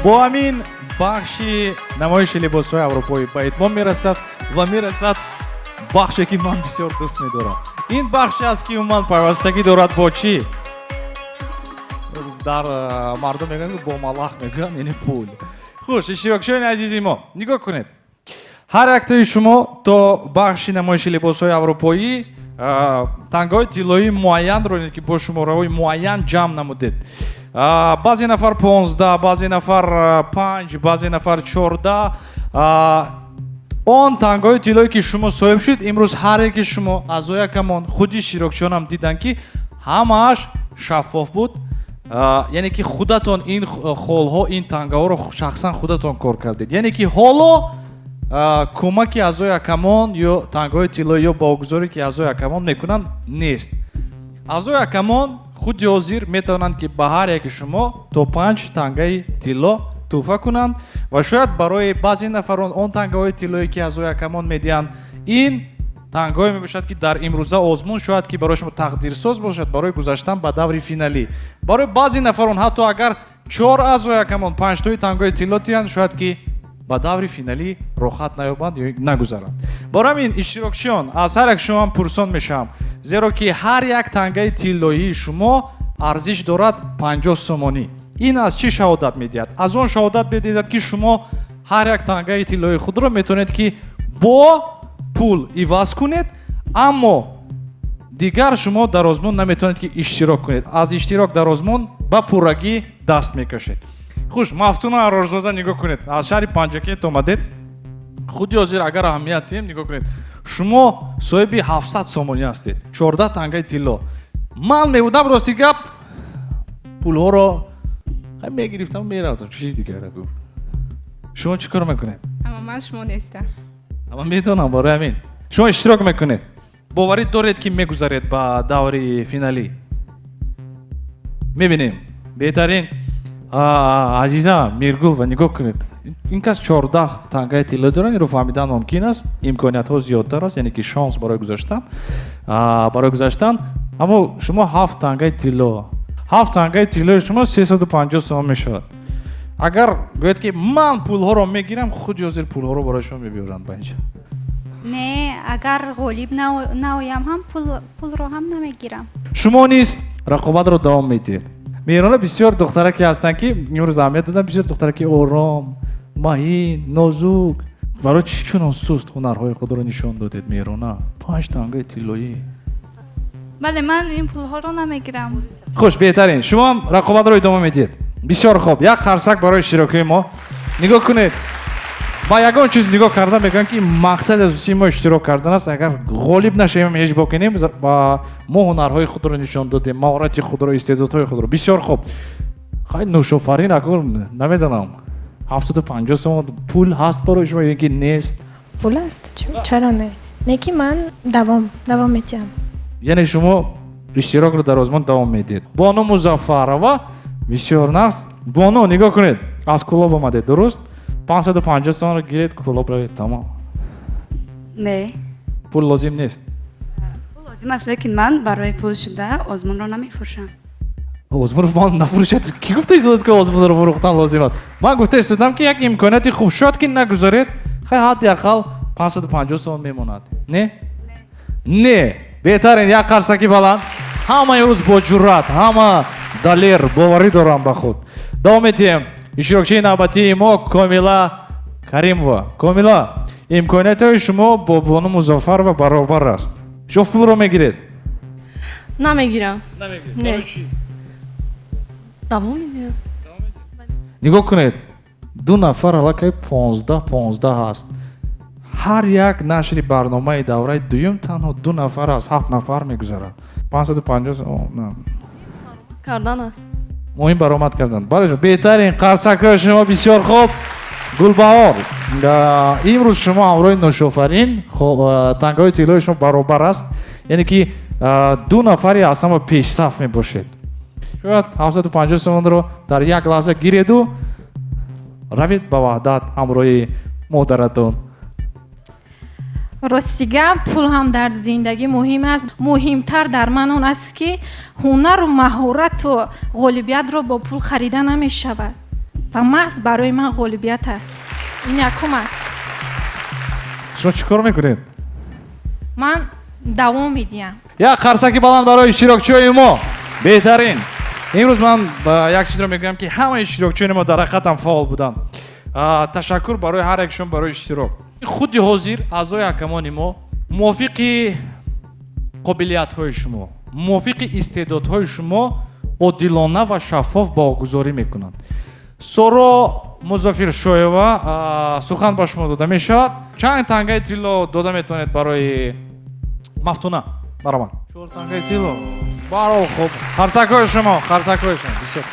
Бо ҳамин бахши намоиши либосҳои аврупоӣ ба итмом мерасад ва мерасад бахше ки ман бисёр дӯст медорам. Ин бахше аст ки умуман пайвастагӣ дорад бо чӣ? Дар мардум мегӯянд, бо малах мегӯянд, яъне пул. Хуш, иштирокчиёни азизи мо, нигоҳ кунед. Ҳар яктои шумо то бахши намоиши либосҳои аврупоӣ тангаҳои тиллоии муайянро, ки бо шумораҳои муайян ҷамъ намудед. Баъзе нафар 15, баъзе нафар 5, баъзе нафар 14. Он тангаҳои тиллое ки шумо соҳиб шуд, имрӯз ҳар яки шумо аъзои ҳакамон, худи иштирокчиёнам диданд, ки ҳамааш шаффоф буд. Яъне ки худатон ин холҳо, ин тангаҳоро шахсан худатон кор кардед. Яъне ки ҳоло кӯмаки аъзои ҳакамон ё тангаҳои тиллоӣ ё баҳогузорӣ ки аъзои ҳакамон мекунанд нест. Аъзои ҳакамон худи ҳозир метавонанд ки ба ҳар яки шумо то 5 тангаи тилло тӯҳфа кунанд ва шояд барои баъзе нафарон он тангаҳои тиллое ки аъзои ҳакамон медиҳанд, ин тангаҳое мебошад ки дар имрӯза озмун шояд ки барои шумо тақдирсоз бошад барои гузаштан ба даври финалӣ. Барои баъзе нафарон ҳатто агар 4 аъзои ҳакамон 5тои тангаҳои тилло диҳанд, шояд ки ба даври финалӣ роҳат наёбанд ё нагузаранд. Барои ҳамин иштирокчиён, аз ҳар як шумо ҳам пурсон мешавам, зеро ки ҳар як тангаи тиллоии шумо арзиш дорад 50 сомонӣ. Ин аз чӣ шаҳодат медиҳад? Аз он шаҳодат медиҳад ки шумо ҳар як тангаи тиллоии худро метавонед ки бо пул иваз кунед, аммо дигар шумо дар озмун наметавонед ки иштирок кунед. Аз иштирок дар озмун ба пуррагӣ даст мекашед. Хуш, Мафтуна Аҳрорзода, нигоҳ кунед, аз шаҳри Панҷакент омадед. Худи ҳозир агар аҳамият диҳем, нигоҳ кунед, шумо соҳиби 700 сомонӣ ҳастед, 14 тангаи тилло. Ман мебудам, рости гап, пулҳоро мегирифтам, мерафтам. Чизи дигар гуфт. Шумо чӣ кор мекунед? Аммо ман шумо нестам. Аммо медонам, барои ҳамин шумо иштирок мекунед. Боварӣ доред ки мегузаред ба даври финалӣ? Мебинем. Беҳтарин. Азиза Миргулова, нигоҳ кунед, ин кас 14 тангаи тилло дорад. Инро фаҳмидан мумкин аст, имкониятҳо зиёдтар аст, яъне ки шонс барои гузаштан. Аммо шумо 7 тангаи тилло, 7 тангаи тиллои шумо 350 сомон мешавад. Агар гӯяд ки ман пулҳоро мегирам, худи ҳозир пулҳоро барои шумо мебиёранд ба инҷа. Не, агар ғолиб наоям ҳам пулро ҳам намегирам. Шумо низ рақобатро давом медиҳед. Меҳрона бисёр духтараке ҳастанд ки имрӯз аҳамият додам, бисёр духтараки ором, маҳин, нозук. Барои чӣ чунон суст ҳунарҳои худро нишон додед, Меҳрона? 5 тангаи тиллоӣ. Бале, ман ин пулҳоро намегирам. Хуш, беҳтарин. Шумо ҳам рақобатро идома медиҳед. Бисёр хуб. Як қарсак барои иштирокии мо. Нигоҳ кунед. Ба ягон чиз нигоҳ карда мегӯянд ки мақсади асосии мо иштирок кардан аст. Агар ғолиб нашавем, ҳеҷ боке нем, мо ҳунарҳои худро нишон додем, маҳорати худро, истеъдодҳои худро. Бисёр хуб. Хай, Нӯшофарин, акун намедонам, 750 сомон пул ҳаст барои шумо ё ки нест? Пул аст, чаро не? Не ки ман давом медиҳам. Яъне шумо иштирокро дар озмун давом медиҳед. Бону Музаффарова бисёр нағз. Бону, нигоҳ кунед, аз Кӯлоб омадед, дуруст? 550 сомонро гиред, Кӯлоб равед, тамом. Не. Пул лозим нест? Пул лозим аст, лекин ман барои пул шуда озмунро намефурӯшам. Озмунро ман нафурӯшад. Ки гуфта истодааст ки озмунро фурӯхтан лозим аст? Ман гуфта истодам ки як имконияти хуб шояд ки нагузаред, хай ҳадди ақал 550 сомон мемонад. Не? Не. Беҳтарин, як қарсаки баланд. Ҳама имрӯз бо ҷуръат, ҳама далер, боварӣ дорам ба худ. Давом медиҳем. Иштирокчии навбатии мо Комила Каримова. Комила, имкониятҳои шумо бо Бону Музаффарова баробар аст. Шумо пулро мегиред? Намегирам. Намегиред? Не. Давом медиҳам. Нигоҳ кунед, ду нафар аллакай 15-15 ҳаст. Ҳар як нашри барномаи давраи дуюм танҳо 2 нафар аз 7 нафар мегузарад. 550 кардан аст. Муҳим баромад кардан. Бале, беҳтарин қарсакҳои шумо бисёр хуб. Гулбаҳор, имрӯз шумо ҳамроҳи Нӯшофарин, тангаҳои тиллои шумо баробар аст. Яъне ки 2 нафари аз ҳама пешсаф мебошед. Шояд 750 сомонро дар як лаҳза гиреду равед ба ваҳдат ҳамроҳи модаратон. Рости гап, пул ҳам дар зиндагӣ муҳим аст. Муҳимтар дар ман он аст ки ҳунару маҳорату ғолибиятро бо пул харида намешавад. Ва маҳз барои ман ғолибият аст. Ин якум аст. Шумо чӣ кор мекунед? Ман давом медиҳам. Як қарсаки баланд барои иштирокчиёни мо. Беҳтарин. Имрӯз ман як чизро мегӯям, ки ҳамаи иштирокчиёни мо дар ҳақиқатам фаъол буданд. Ташаккур барои ҳар якшон барои иштирок. Худи ҳозир аъзои ҳакамони мо мувофиқи қобилиятҳои шумо, мувофиқи истеъдодҳои шумо одилона ва шаффоф баҳогузорӣ мекунанд. Соро Музаффаршоева, сухан ба шумо дода мешавад. Чанд тангаи тилло дода метавонед барои Мафтуна? Баромад. 4 тангаи тилло. Баро хуб. Қарсакҳои шумо, қарсакҳои шумо. Бисёр.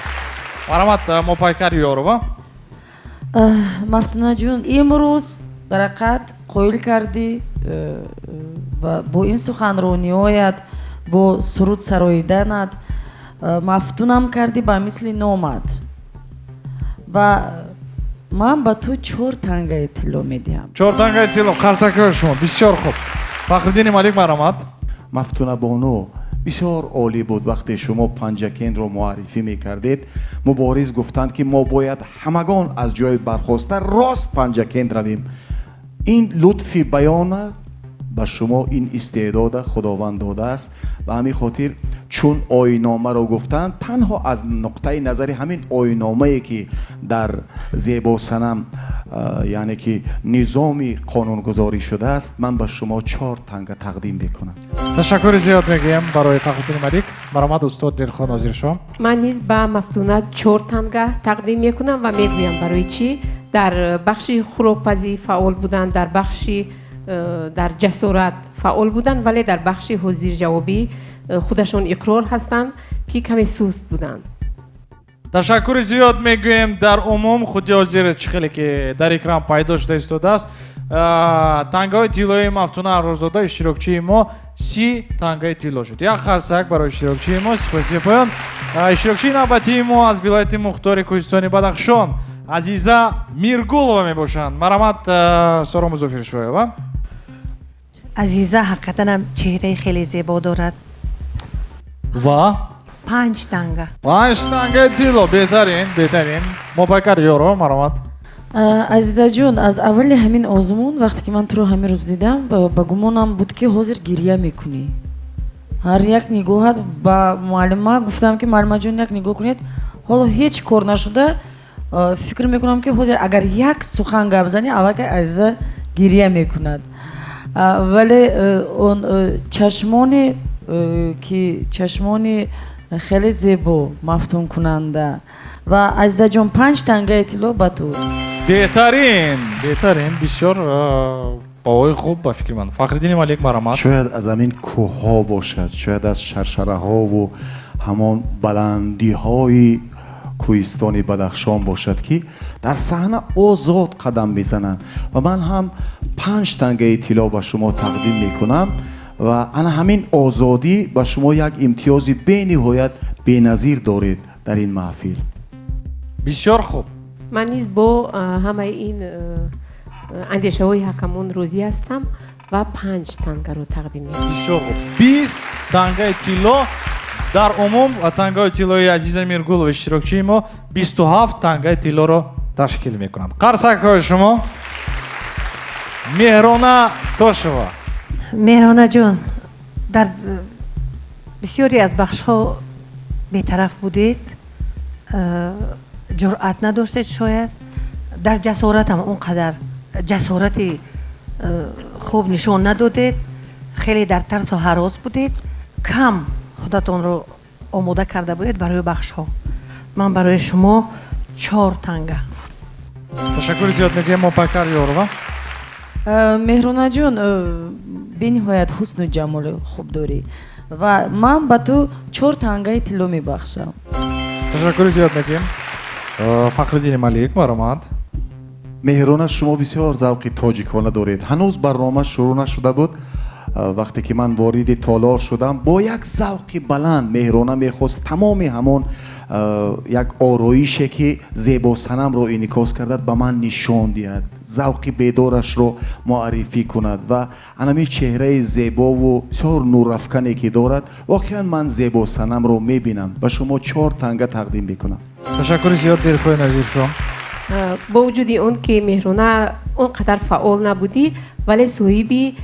Баромад Мопайкар Ёрова. Мафтуна ҷун, имрӯз дар ҳақиқат қоил кардӣ ва бо ин суханрониҳоят, бо суруд сароиданат мафтунам кардӣ ба мисли номат. Ва ман ба ту 4 тангаи тилло медиҳам. 4 тангаи тилло, қарсакҳои шумо. Бисёр хуб. Фахриддини Малик, марҳамат. Мафтуна бону, бисёр олӣ буд вақте шумо Панҷакентро муаррифӣ мекардед. Мубориз гуфтанд, ки мо бояд ҳамагон аз ҷои бархоста рост Панҷакент равем. Ин лутфи баёна ба шумо, ин истеъдода Худованд додааст. Ба ҳамин хотир чун оиномаро гуфтанд, танҳо аз нуқтаи назари ҳамин оиномае, ки дар Зебосанам, яъне ки низоми қонунгузорӣ шудааст, ман ба шумо 4 танга тақдим мекунам. Ташаккури зиёд мегӯям барои Фахриддини Малик. Марҳамат устод Дилхон Нозиршоҳ. Ман низ ба Мафтуна 4 танга тақдим мекунам ва мегӯям барои чӣ. Дар бахши хӯрокпазӣ фаъол буданд, дар бахши дар ҷасорат фаъол буданд, вале дар бахши ҳозирҷавобӣ худашон иқрор ҳастанд, ки каме суст буданд. Ташаккури зиёд мегӯем. Дар умум худи ҳозир чӣ хеле ки дар экран пайдо шуда истодааст, тангаҳои тиллоии Мафтуна Аҳрорзода иштирокчии мо 30 тангаи тилло шуд. Як қарсак барои иштирокчии мо. Сипоси бепоён. Иштирокчии навбатии мо аз вилояти мухтори Кӯҳистони Бадахшон Азиза Миргулова мебошанд. Марҳамат Соро Музаффаршоева. Азиза ҳақиқатан чеҳраи хеле зебо дорад. Ва 5 танга. 5 тангаи тилло. Беҳтарин, беҳтарин. Мопайкар Ёрова, марҳамат. Азиза ҷун, аз аввали ҳамин озмун вақте ки ман туро ҳамин рӯз дидам, ба гумонам буд, ки ҳозир гиря мекунӣ. Ҳар як нигоҳат ба муаллима гуфтам, ки муаллима ҷон, як нигоҳ кунед, ҳоло ҳеҷ кор нашуда, фикр мекунам, ки ҳозир агар як сухан гап занӣ, аллакай Азиза гиря мекунад. Вале он чашмони, ки чашмони хеле зебо, мафтункунанда. Ва Азиза ҷон, 5 тангаи тилло ба ту. Беҳтарин, беҳтарин, бисёр баҳои хуб ба фикри ман. Фахриддини Малик, марҳамат. Шояд аз ҳамин кӯҳҳо бошад, шояд аз шаршараҳову ҳамон баландиҳои кӯҳистони Бадахшон бошад, ки дар саҳна озод қадам мезананд. Ва ман ҳам 5 тангаи тилло ба шумо тақдим мекунам ва ана ҳамин озодӣ ба шумо як имтиёзи бениҳоят беназир доред дар ин маҳфил. Бисёр хуб. Ман низ бо ҳамаи ин андешаҳои ҳакамон розӣ ҳастам ва 5 тангаро тақдим мекунам. Бисёр хуб. 20 тангаи тилло. Дар умум тангаи тиллои Азиза Миргулова иштирокчии мо 27 тангаи тиллоро ташкил мекунанд. Қарсакҳои шумо. Меҳрона Тошева. Меҳрона ҷон, дар бисёре аз бахшҳо бетараф будед, ҷуръат надоштед, шояд дар ҷасоратам он қадар ҷасорати хуб нишон надодед, хеле дар тарсу ҳарос будед, кам худатонро омода карда будед барои бахшҳо. Ман барои шумо 4 танга. Ташаккури зиёд мегӯям Мопайкар Ёрова. Меҳрона ҷон, бениҳоят ҳусну ҷамоли хуб дорӣ ва ман ба ту 4 тангаи тилло мебахшам. Ташаккури зиёд мегӯем. Фахриддини Малик, марҳамат. Меҳрона, шумо бисёр завқи тоҷикона доред. Ҳанӯз барнома шурӯъ нашуда буд, вақте ки ман вориди толор шудам, бо як завқи баланд Меҳрона мехост тамоми ҳамон як ороише, ки Зебосанамро инъикос кардад, ба ман нишон диҳад, завқи бедорашро муаррифӣ кунад ва анами чеҳраи зебову бисёр нурафкане, ки дорад, воқеан ман Зебосанамро мебинам. Ба шумо 4 танга тақдим мекунам. Ташаккури зиёд, Дилхоҳи Назиршоҳ. Бо вуҷуди он ки Меҳрона он қадар фаъол набудӣ, вале соҳиби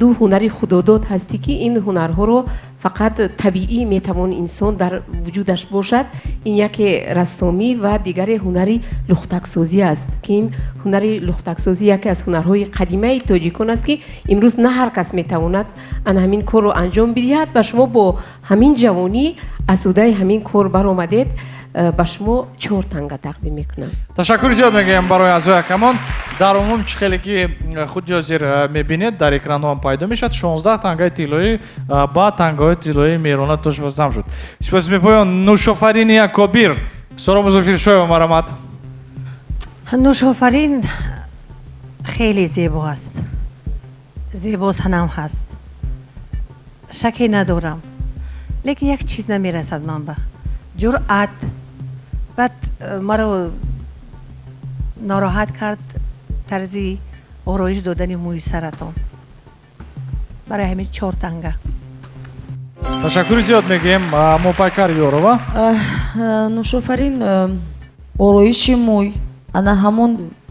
ду ҳунари худодод ҳастӣ, ки ин ҳунарҳоро фақат табиӣ метавон инсон дар вуҷудаш бошад. Ин яке рассомӣ ва дигаре ҳунари лухтаксозӣ аст, ки ин ҳунари лухтаксозӣ яке аз ҳунарҳои қадимаи тоҷикон аст, ки имрӯз на ҳар кас метавонад ана ҳамин корро анҷом бидиҳад ва шумо бо ҳамин ҷавонӣ аз ӯҳдаи ҳамин кор баромадед. Ба шумо 4 танга тақдим мекунам. Ташаккури зиёд мегӯям барои аъзои ҳакамон. Дар умум чӣ хеле ки худи ҳозир мебинед, дар экранҳо ҳам пайдо мешавад, 16 тангаи тиллоӣ ба тангаҳои тиллоии Меҳрона Тошева зам шуд. Сипоси бепоён Нушофарини Акобир. Соро Музаффиршоева, марҳамат. Нушофарин хеле зебо аст, зебо санам ҳаст, шаке надорам, лекин як чиз намерасад ман ба ҷуръат. Баъд маро нороҳат кард тарзи ороиш додани мӯи саратон. Барои ҳамин 4 танга. Ташаккури зиёд мегӯем Мопайкар Ёрова. Нушофарин, ороиши мӯй, ана ҳамон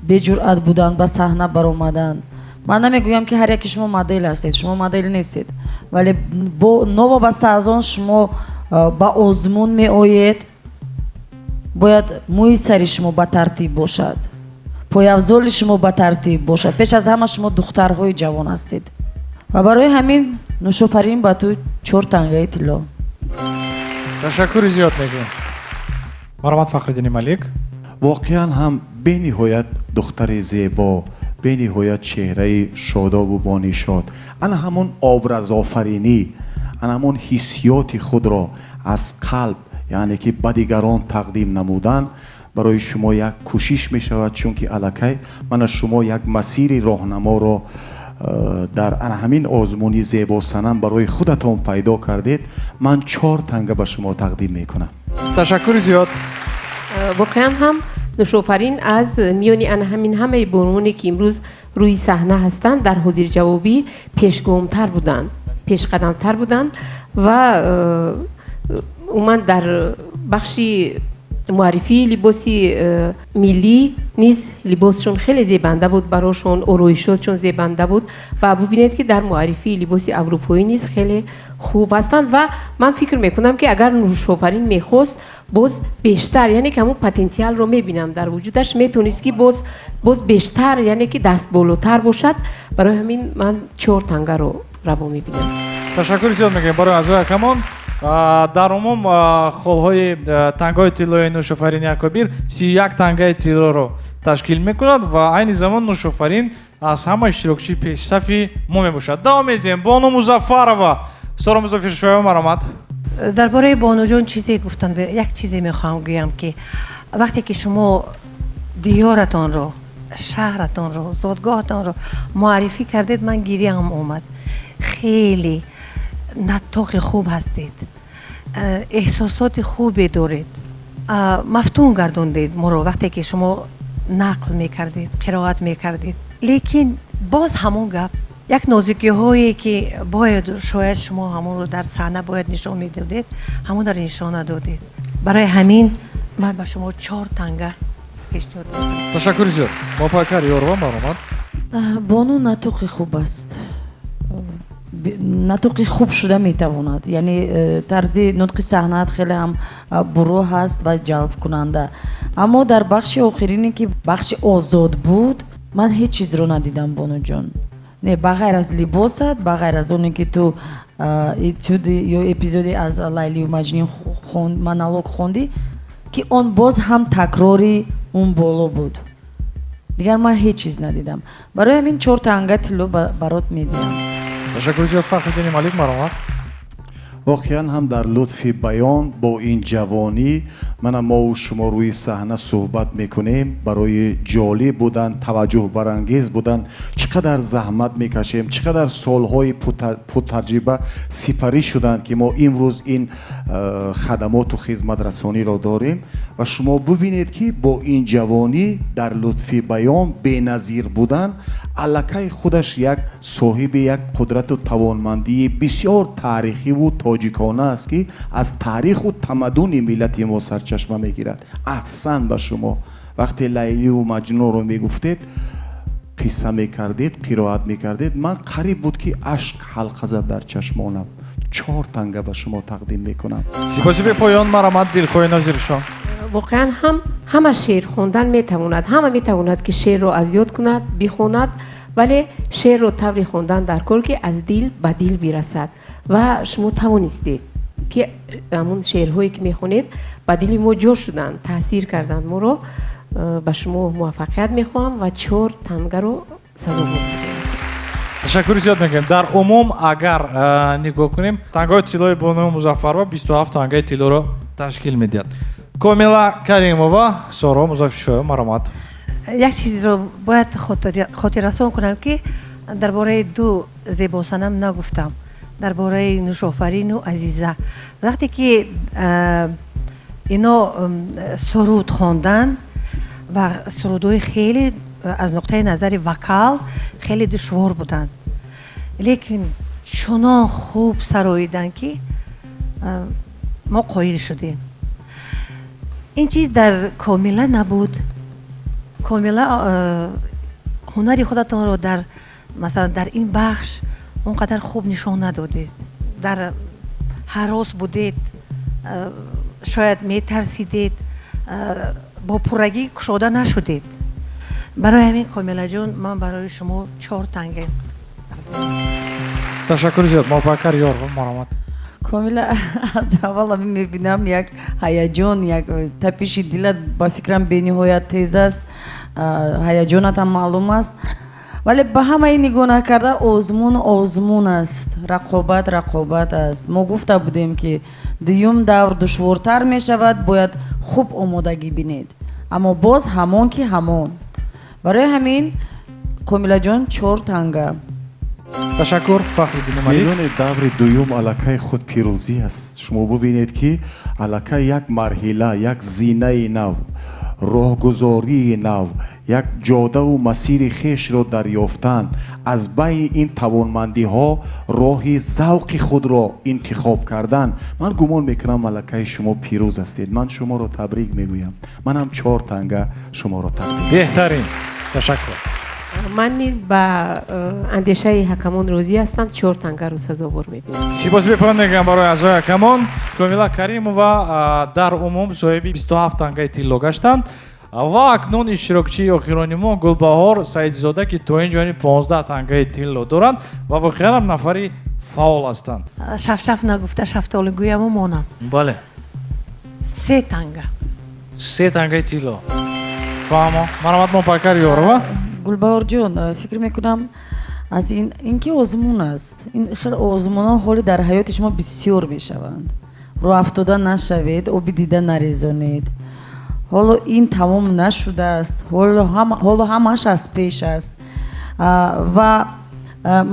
беҷуръат будан, ба саҳна баромадан. Ман намегӯям ки ҳар яки шумо модел ҳастед, шумо модел нестед, вале новобаста аз он шумо ба озмун меоед, бояд мӯи сари шумо ба тартиб бошад, пойафзоли шумо ба тартиб бошад. Пеш аз ҳама шумо духтарҳои ҷавон ҳастед ва барои ҳамин Нушофарин ба ту 4 тангаи тилло. Ташаккури зиёд мегӯем. Марҳамат Фахриддини Малик. Воқеан ҳам бениҳоят духтари зебо, бениҳоят чеҳраи шодобу бонишод, ана ҳамон образофаринӣ, ана ҳамон ҳиссиёти худро аз қалб, яъне ки ба дигарон тақдим намудан барои шумо як кӯшиш мешавад, чунки аллакай мана шумо як масири роҳнаморо дар ана ҳамин озмуни зебосанам барои худатон пайдо кардед. Ман 4 танга ба шумо тақдим мекунам. Ташаккури зиёд. Воқеан ҳам Нушофарин аз миёни ана ҳамин ҳамаи бонувоне ки имрӯз рӯи саҳна ҳастанд, дар ҳозирҷавобӣ пешгомтар буданд, пешқадамтар буданд ва умуман дар бахши муаррифии либоси миллӣ низ либосшон хеле зебанда буд, барошон ороишотшон зебанда буд ва бубинед ки дар муаррифии либоси аврупоӣ низ хеле хуб ҳастанд ва ман фикр мекунам ки агар Нушофарин мехост боз бештар, яъне ки ҳамон потенсиалро мебинам дар вуҷудаш, метавонист ки боз бештар, яъне ки дастболотар бошад. Барои ҳамин ман 4 тангаро раво мебинам. Ташаккури зиёд мегӯем барои аъзои ҳакамон. Дар умум холҳои тангаҳои тиллои Нушофарини Акобир 31 тангаи тиллоро ташкил мекунад ва айни замон Нушофарин аз ҳама иштирокчии пешсафи мо мебошад. Давом медиҳем. Бону Музаффарова. Соро Музаффиршоева, марҳамат. Дар бораи бонуҷон чизе гуфтанд, як чизе мехоҳам гӯям ки вақте ки шумо диёратонро, шаҳратонро, зодгоҳатонро муаррифӣ кардед, ман гиряам омад. Хеле наттоқи хуб ҳастед, эҳсосоти хубе доред, мафтун гардондед моро вақте ки шумо нақл мекардед, қироат мекардед. Лекин боз ҳамон гап, як нозикиҳое ки бояд шояд шумо ҳамонро дар саҳна бояд нишон медодед, ҳамонро нишон надодед. Барои ҳамин ман ба шумо 4 танга пешниҳод мекунам. Ташаккури зиёд. Мопайкар Ёрова, марҳамат. Бону натоқи хуб аст, натоқи хуб шуда метавонад, яъне тарзи нутқи саҳнаат хеле ҳам бурӯ ҳаст ва ҷалбкунанда. Аммо дар бахши охирине ки бахши озод буд, ман ҳеҷ чизро надидам, бонуҷон. Не, ба ғайр аз либосат, ба ғайр аз оне ки ту этюди ё эпизоди аз Лайлию Маҷнун монолог хондӣ, ки он боз ҳам такрори он боло буд. Дигар ман ҳеҷ чиз надидам. Барои ҳамин 4 танга тилло барот медиҳам. Ташаккури зиёд. Фахриддини Малик, марҳамат. Воқеан ҳам дар лутфи баён бо ин ҷавонӣ мана мову шумо рӯи саҳна суҳбат мекунем, барои ҷолиб будан, таваҷҷӯҳбарангез будан чӣ қадар заҳмат мекашем, чӣ қадар солҳои пуртаҷриба сипарӣ шуданд ки мо имрӯз ин хадамоту хизматрасониро дорем ва шумо бубинед ки бо ин ҷавонӣ дар лутфи баён беназир будан аллакай худаш як соҳиби як қудрату тавонмандии бисёр таърихиву тоҷикона аст ки аз таъриху тамаддуни миллати мо сарчашма Сарчашма мегирад. Аҳсан ба шумо. Вақте Лайливу Маҷнунро мегуфтед, қисса мекардед, қироат мекардед, ман қариб буд ки ашк ҳалқа зад дар чашмонам. 4 танга ба шумо тақдим мекунам. Сипоси бепоён, марҳамат дилхоҳи нозиршон. Воқеан ҳам ҳама шеър хондан метавонад, ҳама метавонад ки шеърро аз ёд кунад, бихонад, вале шеърро тавре хондан дар кор ки аз дил ба дил бирасад. Ва шумо тавонистед ки ҳамон шеърҳое ки мехонед ба дили мо ҷо шуданд, таъсир карданд моро. Ба шумо муваффақият мехоҳам ва 4 тангаро сазовор мекунам. Ташаккури зиёд мекунем. Дар умум агар нигоҳ кунем, тангаҳои тиллои бону Музаффарова 27 тангаи тиллоро ташкил медиҳад. Комила Каримова, Соро Музаффаршоева, марҳамат. Як чизро бояд хотиррасон кунам ки дар бораи ду зебосанам нагуфтам, дар бораи Нушофарину Азиза. Вақте ки ино суруд хондан ва сурудҳои хеле аз нуқтаи назари вокал хеле душвор буданд, лекин чунон хуб сароиданд ки мо қоил шудем. Ин чиз дар Комила набуд. Комила, ҳунари худатонро дар масалан дар ин бахш он қадар хуб нишон надодед, дар ҳарос будед, шояд метарсидед, бо пуррагӣ кушода нашудед. Барои ҳамин Комилаҷон, ман барои шумо 4 танга. Ташаккури зиёд. Мобакар ёр, марҳамат. Комила, аз аввал мебинам як ҳаяҷон, як тапиши дилат ба фикрам бениҳоят тез аст, ҳаяҷонат ҳам маълум аст, вале ба ҳамаи нигоҳ накарда озмун озмун аст, рақобат рақобат аст. Мо гуфта будем ки дуюм давр душвортар мешавад, бояд хуб омодагӣ бинед, аммо боз ҳамон ки ҳамон. Барои ҳамин Комилаҷон 4 танга. Ташаккур, Фахриддин Малик. Медонед, даври дуюм аллакай худ пирӯзӣ аст. Шумо бубинед ки аллакай як марҳила, як зинаи нав, роҳгузории нав, як ҷодаву масири хешро дарёфтан, аз байни ин тавонмандиҳо роҳи завқи худро интихоб кардан. Ман гумон мекунам аллакай шумо пирӯз ҳастед. Ман шуморо табрик мегӯям. Манам 4 танга шуморо тақдим. Беҳтарин. Ташаккур. Ман низ ба андешаи ҳакамон розӣ ҳастам, 4 тангаро сазовор мебинам. Сипос бепоён мегӯям барои аъзои ҳакамон. Комила Каримова дар умум соҳиби 27 тангаи тилло гаштанд ва акнун иштирокчии охирони мо Гулбаҳор Саидзода, ки то ин ҷони 15 тангаи тилло доранд ва воқеан ҳам нафари фаъол ҳастанд. Шафшаф нагуфта шафтолу гӯяму монам. Бале. 3 танга. 3 тангаи тилло. Фаҳмо. Марҳамат Мобакар Ёрова. Гулбаҳорҷон, фикр мекунам аз ин ки озмун аст, ин хеле озмунҳо ҳоли дар ҳаёти шумо бисёр мешаванд. Рӯ афтода нашавед, оби дида нарезонед. Ҳоло ин тамом нашудааст, ҳоло ҳамааш аз пеш аст. Ва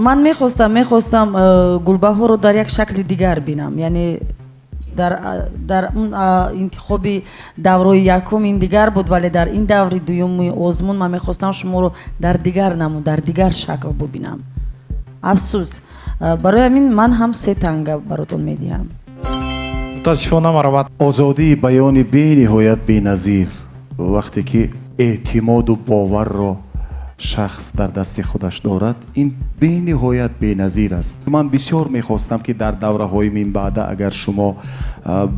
ман мехостам Гулбаҳорро дар як шакли дигар бинам, яъне дар он интихоби даврои якум ин дигар буд, вале дар ин даври дуюми озмун ман мехостам шуморо дар дигар намуд, дар дигар шакл бубинам. Афсӯс, барои ҳамин ман ҳам 3 танга баротон медиҳам. Мутаассифона, марҳамат. Озодии баёни бениҳоят беназир, вақте ки эътимоду боварро шахс дар дасти худаш дорад, ин бениҳоят беназир аст. Ман бисёр мехостам ки дар давраҳои минбаъда агар шумо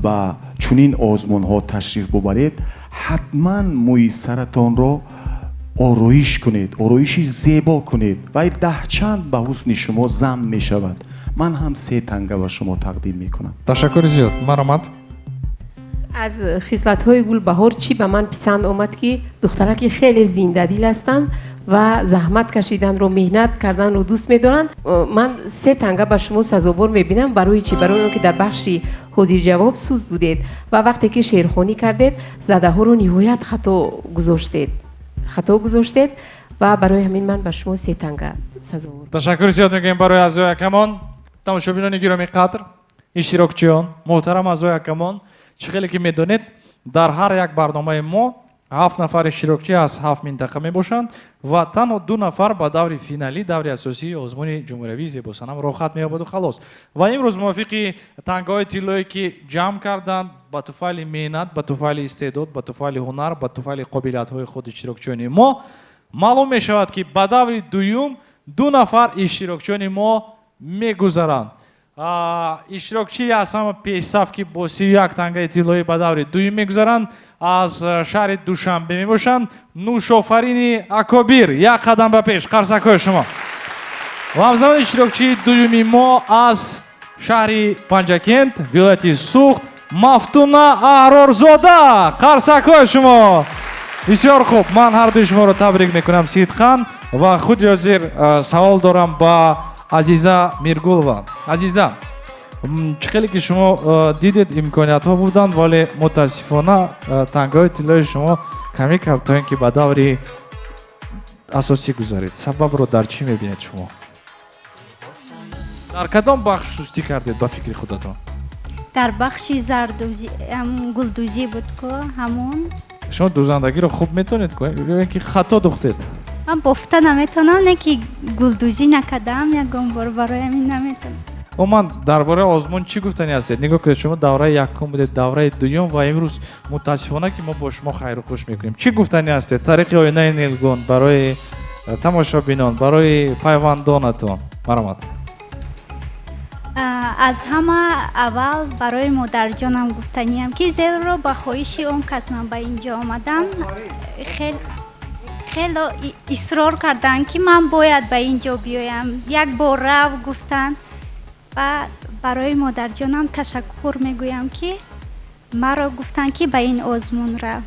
ба чунин озмунҳо ташриф бубаред, ҳатман мӯи саратонро ороиш кунед, ороиши зебо кунед ва даҳчанд ба ҳусни шумо зам мешавад. Ман ҳам 3 танга ба шумо тақдим мекунам. Ташаккури зиёд. Марҳамат. Аз хислатҳои Гулбаҳор чӣ ба ман писанд омад ки духтараки хеле зиндадил ҳастанд ва заҳмат кашиданро, меҳнат карданро дӯст медоранд. Ман 3 танга ба шумо сазовор мебинам. Барои чӣ? Барои он ки дар бахши ҳозирҷавоб суст будед ва вақте ки шеърхонӣ кардед, задаҳоро ниҳоят хато гузоштед ва барои ҳамин ман ба шумо 3 танга сазовор. Ташаккури зиёд мегӯем барои аъзои ҳакамон. Тамошобинони гиромӣ қадр, иштирокчиён, муҳтарам аъзои ҳакамон, чӣ хеле ки медонед, дар ҳар як барномаи мо 7 нафар иштирокчӣ аз 7 минтақа мебошанд ва танҳо 2 нафар ба даври финалӣ, даври асосии озмуни ҷумҳуриявии зебосанам роҳхат меёбаду халос. Ва имрӯз мувофиқи тангаҳои тиллое ки ҷамъ карданд Ба туфайли меҳнат, ба туфайли истеъдод, ба туфайли ҳунар, ба туфайли қобилиятҳои худ иштирокчиёни мо маълум мешавад, ки ба даври дуюм ду нафар иштирокчиёни мо мегузаранд. Иштирокчии аз ҳама пешсаф, ки бо 31 тангаи тиллоӣ ба даври дуюм мегузаранд, аз шаҳри Душанбе мебошанд. Нушофарини Акобир, як қадам ба пеш, қарсакҳои шумо. Ва ҳамзамон иштирокчии дуюми мо аз шаҳри Панҷакент, вилояти Суғд, Мафтуна Аҳрорзода, қарсакҳои шумо. Бисёр хуб, ман ҳардуи шуморо табрик мекунам сидқан ва худи ҳозир савол дорам ба Азиза Миргулова. Азиза, чӣ хеле ки шумо дидед, имкониятҳо буданд, вале мутаассифона тангаҳои тиллои шумо камӣ кард то ин ки ба даври асосӣ гузаред. Сабабро дар чӣ мебинед шумо? Дар кадом бахш сустӣ кардед ба фикри худатон? Дар бахши зардӯзӣ, гулдӯзӣ буд ку ҳамон. Шумо дӯзандагиро хуб метавонед ку ё ин ки хато духтед? Ман бофта наметавонам, не ки гулдӯзӣ накардам ягон бор, барои ҳамин наметавонам. Умуман дар бораи озмун чӣ гуфтанӣ ҳастед? Нигоҳ кунед, шумо давраи якум будед, давраи дуюм ва имрӯз мутаассифона ки мо бо шумо хайру хуш мекунем. Чӣ гуфтанӣ ҳастед тариқи оинаи нилгун барои тамошобинон, барои пайвандонатон? Марҳамат. Аз ҳама аввал барои модарҷонам гуфтаниям, ки зеро ба хоҳиши он кас ман ба ин ҷо омадам. Хело исрор карданд, ки ман бояд ба ин ҷо биёям. Як бор рав гуфтанд ва барои модарҷонам ташаккур мегӯям, ки маро гуфтанд, ки ба ин озмун рав.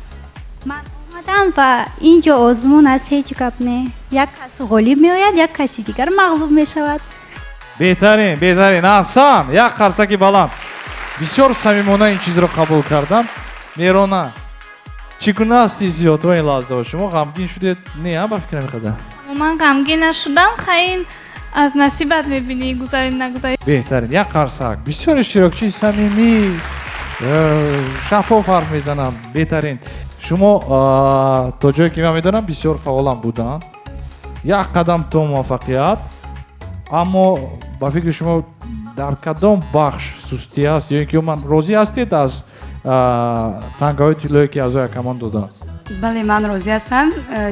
Ман омадам ва ин ҷо озмун аст, ҳеҷ гап не. Як кас ғолиб меояд, як каси дигар мағлуб мешавад. Беҳтарин, беҳтарин. Аҳсан, як қарсаки баланд. Бисёр самимона ин чизро қабул кардам. Меҳрона, чӣ гуна аст ҳиссиётҳо ин лаҳзаҳо? Шумо ғамгин шудед? Не, ба фикрам қадар. Ман ғамгин нашудам, хайр, аз насибат мебинӣ, гузарӣ нагузарӣ. Беҳтарин, як қарсак. Бисёр иштирокчии самимӣ, шаффоф ҳарф мезанам. Беҳтарин. Шумо то ҷое ки ман медонам бисёр фаъолам буданд. Як қадам то муваффақият. Аммо ба фикри шумо дар кадом бахш сустӣ аст ё ин ки умуман розӣ ҳастед аз тангаҳои тиллое ки аъзои ҳакамон доданд? Бале, ман розӣ ҳастам,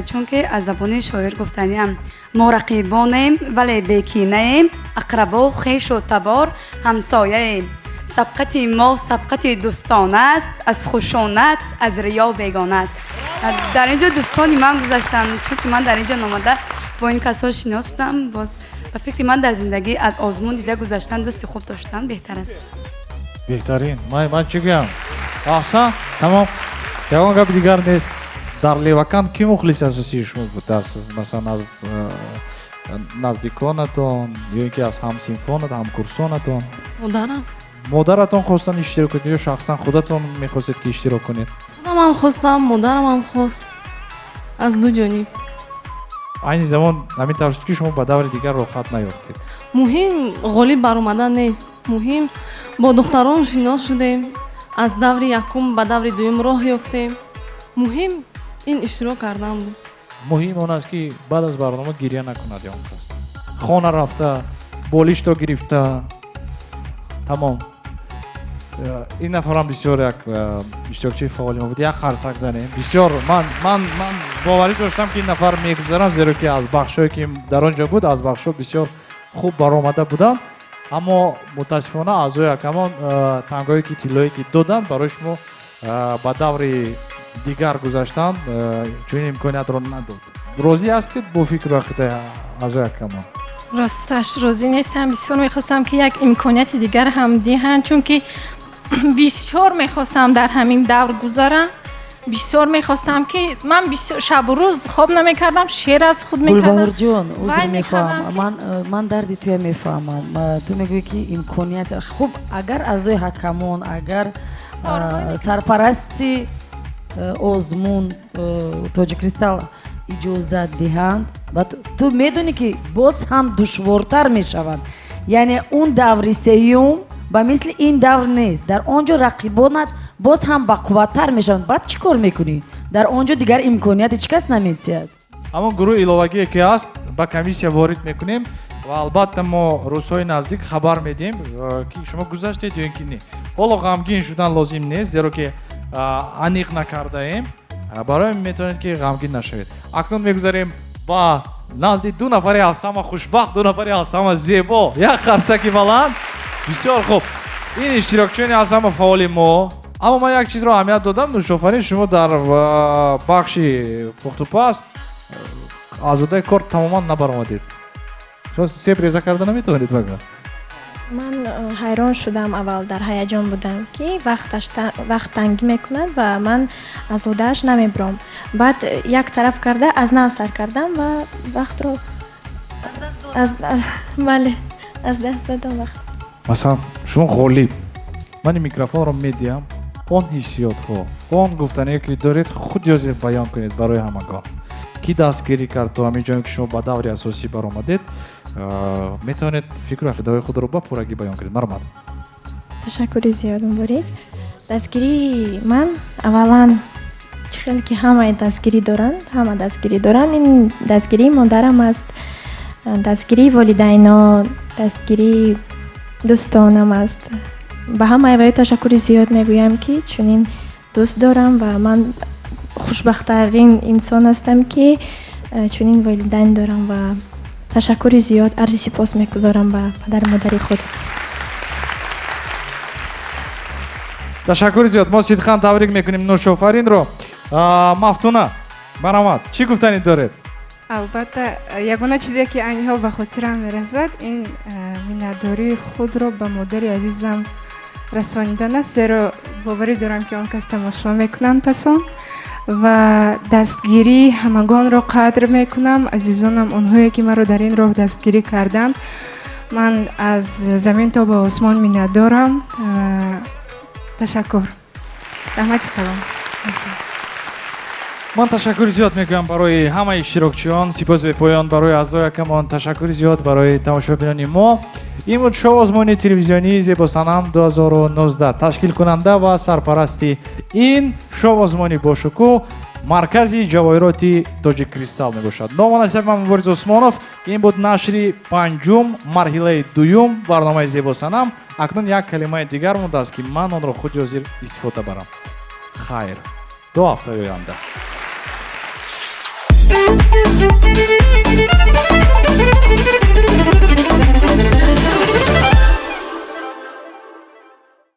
чунки аз забони шоир гуфтаниам: мо рақибонем, вале бекинаем, ақрабо, хешу табор, ҳамсояем. Сабқати мо сабқати дӯстон аст, аз хушунат, аз риё бегона аст. Дар ин ҷо дӯстони ман гузаштанд, чунки ман дар ин ҷо номада бо ин касҳо шинос шудам. Боз ба фикри ман дар зиндагӣ аз озмун дида гузаштан, дӯсти хуб доштан беҳтар аст. Беҳтарин. Ман чӣ гӯям? Аҳсан, тамом. Ягон гапи дигар нест. Дар Левакан кӣ мухлиси асосии шумо буд? Масалан, аз наздиконатон ё ин ки аз ҳамсинфонатон, ҳамкурсонатон? Модарам. Модаратон хостанд иштирок кунед ё шахсан худатон мехостед ки иштирок кунед? Худамам хостам, модарамам хост. Аз ду ҷониб. Айни замон ҳамин тавр шуд, ки шумо ба даври дигар роҳхат наёфтед. Муҳим ғолиб баромадан нест. Муҳим бо духтарон шинос шудем, аз даври якум ба даври дуюм роҳ ёфтем. Муҳим ин иштирок кардан буд. Муҳим он аст, ки баъд аз барнома гиря накунад он кас. Хона рафта, болишто гирифта, тамом. Ин нафарам бисёр як иштирокчии фаъоли мо буд. Як қарсак занем. Бисёр ман боварӣ доштам, ки ин нафар мегузаранд, зеро ки аз бахшҳое ки дар он ҷо буд, аз бахшҳо бисёр хуб баромада буданд. Аммо мутаассифона аъзои ҳакамон тангое ки тиллое ки доданд барои шумо ба даври дигар гузаштан чунин имкониятро надод. Розӣ ҳастед бо фикру ақидаи аъзои ҳакамон? Росташ розӣ нестам. Бисёр мехостам, ки як имконияти дигар ҳам диҳанд, чунки бисёр мехостам дар ҳамин давр гузарам. Бисёр мехостам, ки ман шабу рӯз хоб намекардам, шеър аз худ мекардам. Гулбаҳорҷон, узр мехоҳам, ман дарди туя мефаҳмам. Ту мегӯӣ, ки имконият хуб, агар аъзои ҳакамон, агар сарпарасти озмун Тоҷиккристал иҷозат диҳанд, ту медонӣ, ки боз ҳам душвортар мешавад. Яъне он даври сеюм ба мисли ин давр нест. Дар он ҷо рақибонат боз ҳам бақувваттар мешаванд. Баъд чӣ кор мекунӣ? Дар он ҷо дигар имконияти чӣ кас наметиҳад. Ҳамон гурӯҳи иловагие ки ҳаст, ба комиссия ворид мекунем. Ва албатта мо рӯзҳои наздик хабар медиҳем, ки шумо гузаштед ё ин ки не. Ҳоло ғамгин шудан лозим нест, зеро ки аниқ накардаем. Барои метавонед ки ғамгин нашавед. Акнун мегузарем ба назди ду нафари аз ҳама хушбахт, ду нафари аз ҳама зебо. Як қарсаки баланд. Бисёр хуб. Ин иштирокчиёни аз ҳама фаъоли мо. Аммо ман як чизро аҳамият додам, Нушофарин, шумо дар бахши пухтупаз аз уҳдаи кор тамоман набаромадед. Шумо себ реза карда наметавонед вага? Ман ҳайрон шудам, аввал дар ҳаяҷон будам, ки вақт тангӣ мекунад ва ман аз уҳдааш намебурам. Баъд як тараф карда аз нав сар кардам ва вақтро бале, аз даст додам вақт. Масалан, шумо ғолиб. Ман ин микрофонро медиҳам. Он ҳиссиётҳо, он гуфтание ки доред, худ ёзир баён кунед барои ҳамагон. Ки дастгирӣ кард то ҳамин ҷое ки шумо ба даври асосӣ баромадед, метавонед фикру ақидаҳои худро ба пуррагӣ баён кунед. Марҳамат. Ташаккури зиёд, Мубориз. Дастгирии ман аввалан чӣ хел ки ҳамаи дастгирӣ доранд, ҳама дастгирӣ доранд. Ин дастгирии модарам аст, дастгирии волидайно, дастгирии дӯстонам аст. Ба ҳамаи ваё ташаккури зиёд мегӯям, ки чунин дӯст дорам ва ман хушбахттарин инсон ҳастам, ки чунин волидайн дорам ва ташаккури зиёд, арзи сипос мегузорам ба падару модари худ. Ташаккури зиёд. Мо сидқан табрик мекунем Нушофаринро. Мафтуна, марҳамат, чӣ гуфтанӣ доред? Албатта, ягона чизе ки айни ҳол ба хотирам мерасад, ин миннатдории худро ба модари азизам расонидан аст, зеро боварӣ дорам, ки он кас тамошо мекунанд пасон ва дастгирии ҳамагонро қадр мекунам. Азизонам, онҳое ки маро дар ин роҳ дастгирӣ карданд, ман аз замин то ба осмон миннатдорам. Ташаккур. Раҳмати калон. Ман ташаккури зиёд мекунам барои ҳамаи иштирокчиён, сипос бепоён барои аъзои ҳакамон, ташаккури зиёд барои тамошобинони мо. Ин буд шоу озмуни телевизионии Зебосанам 2019. Ташкилкунанда ва сарпарасти ин шоу озмуни бошукӯҳ маркази ҷавоҳироти Тоҷик Кристалл мебошад. Ному насаб ман Мубориз Усмонов. Ин буд нашри панҷум, марҳилаи дуюм барномаи Зебосанам. Акнун як калимаи дигар мондааст, ки ман онро худи ҳозир истифода барам. Хайр, ду ҳафтаи оянда. Thank you.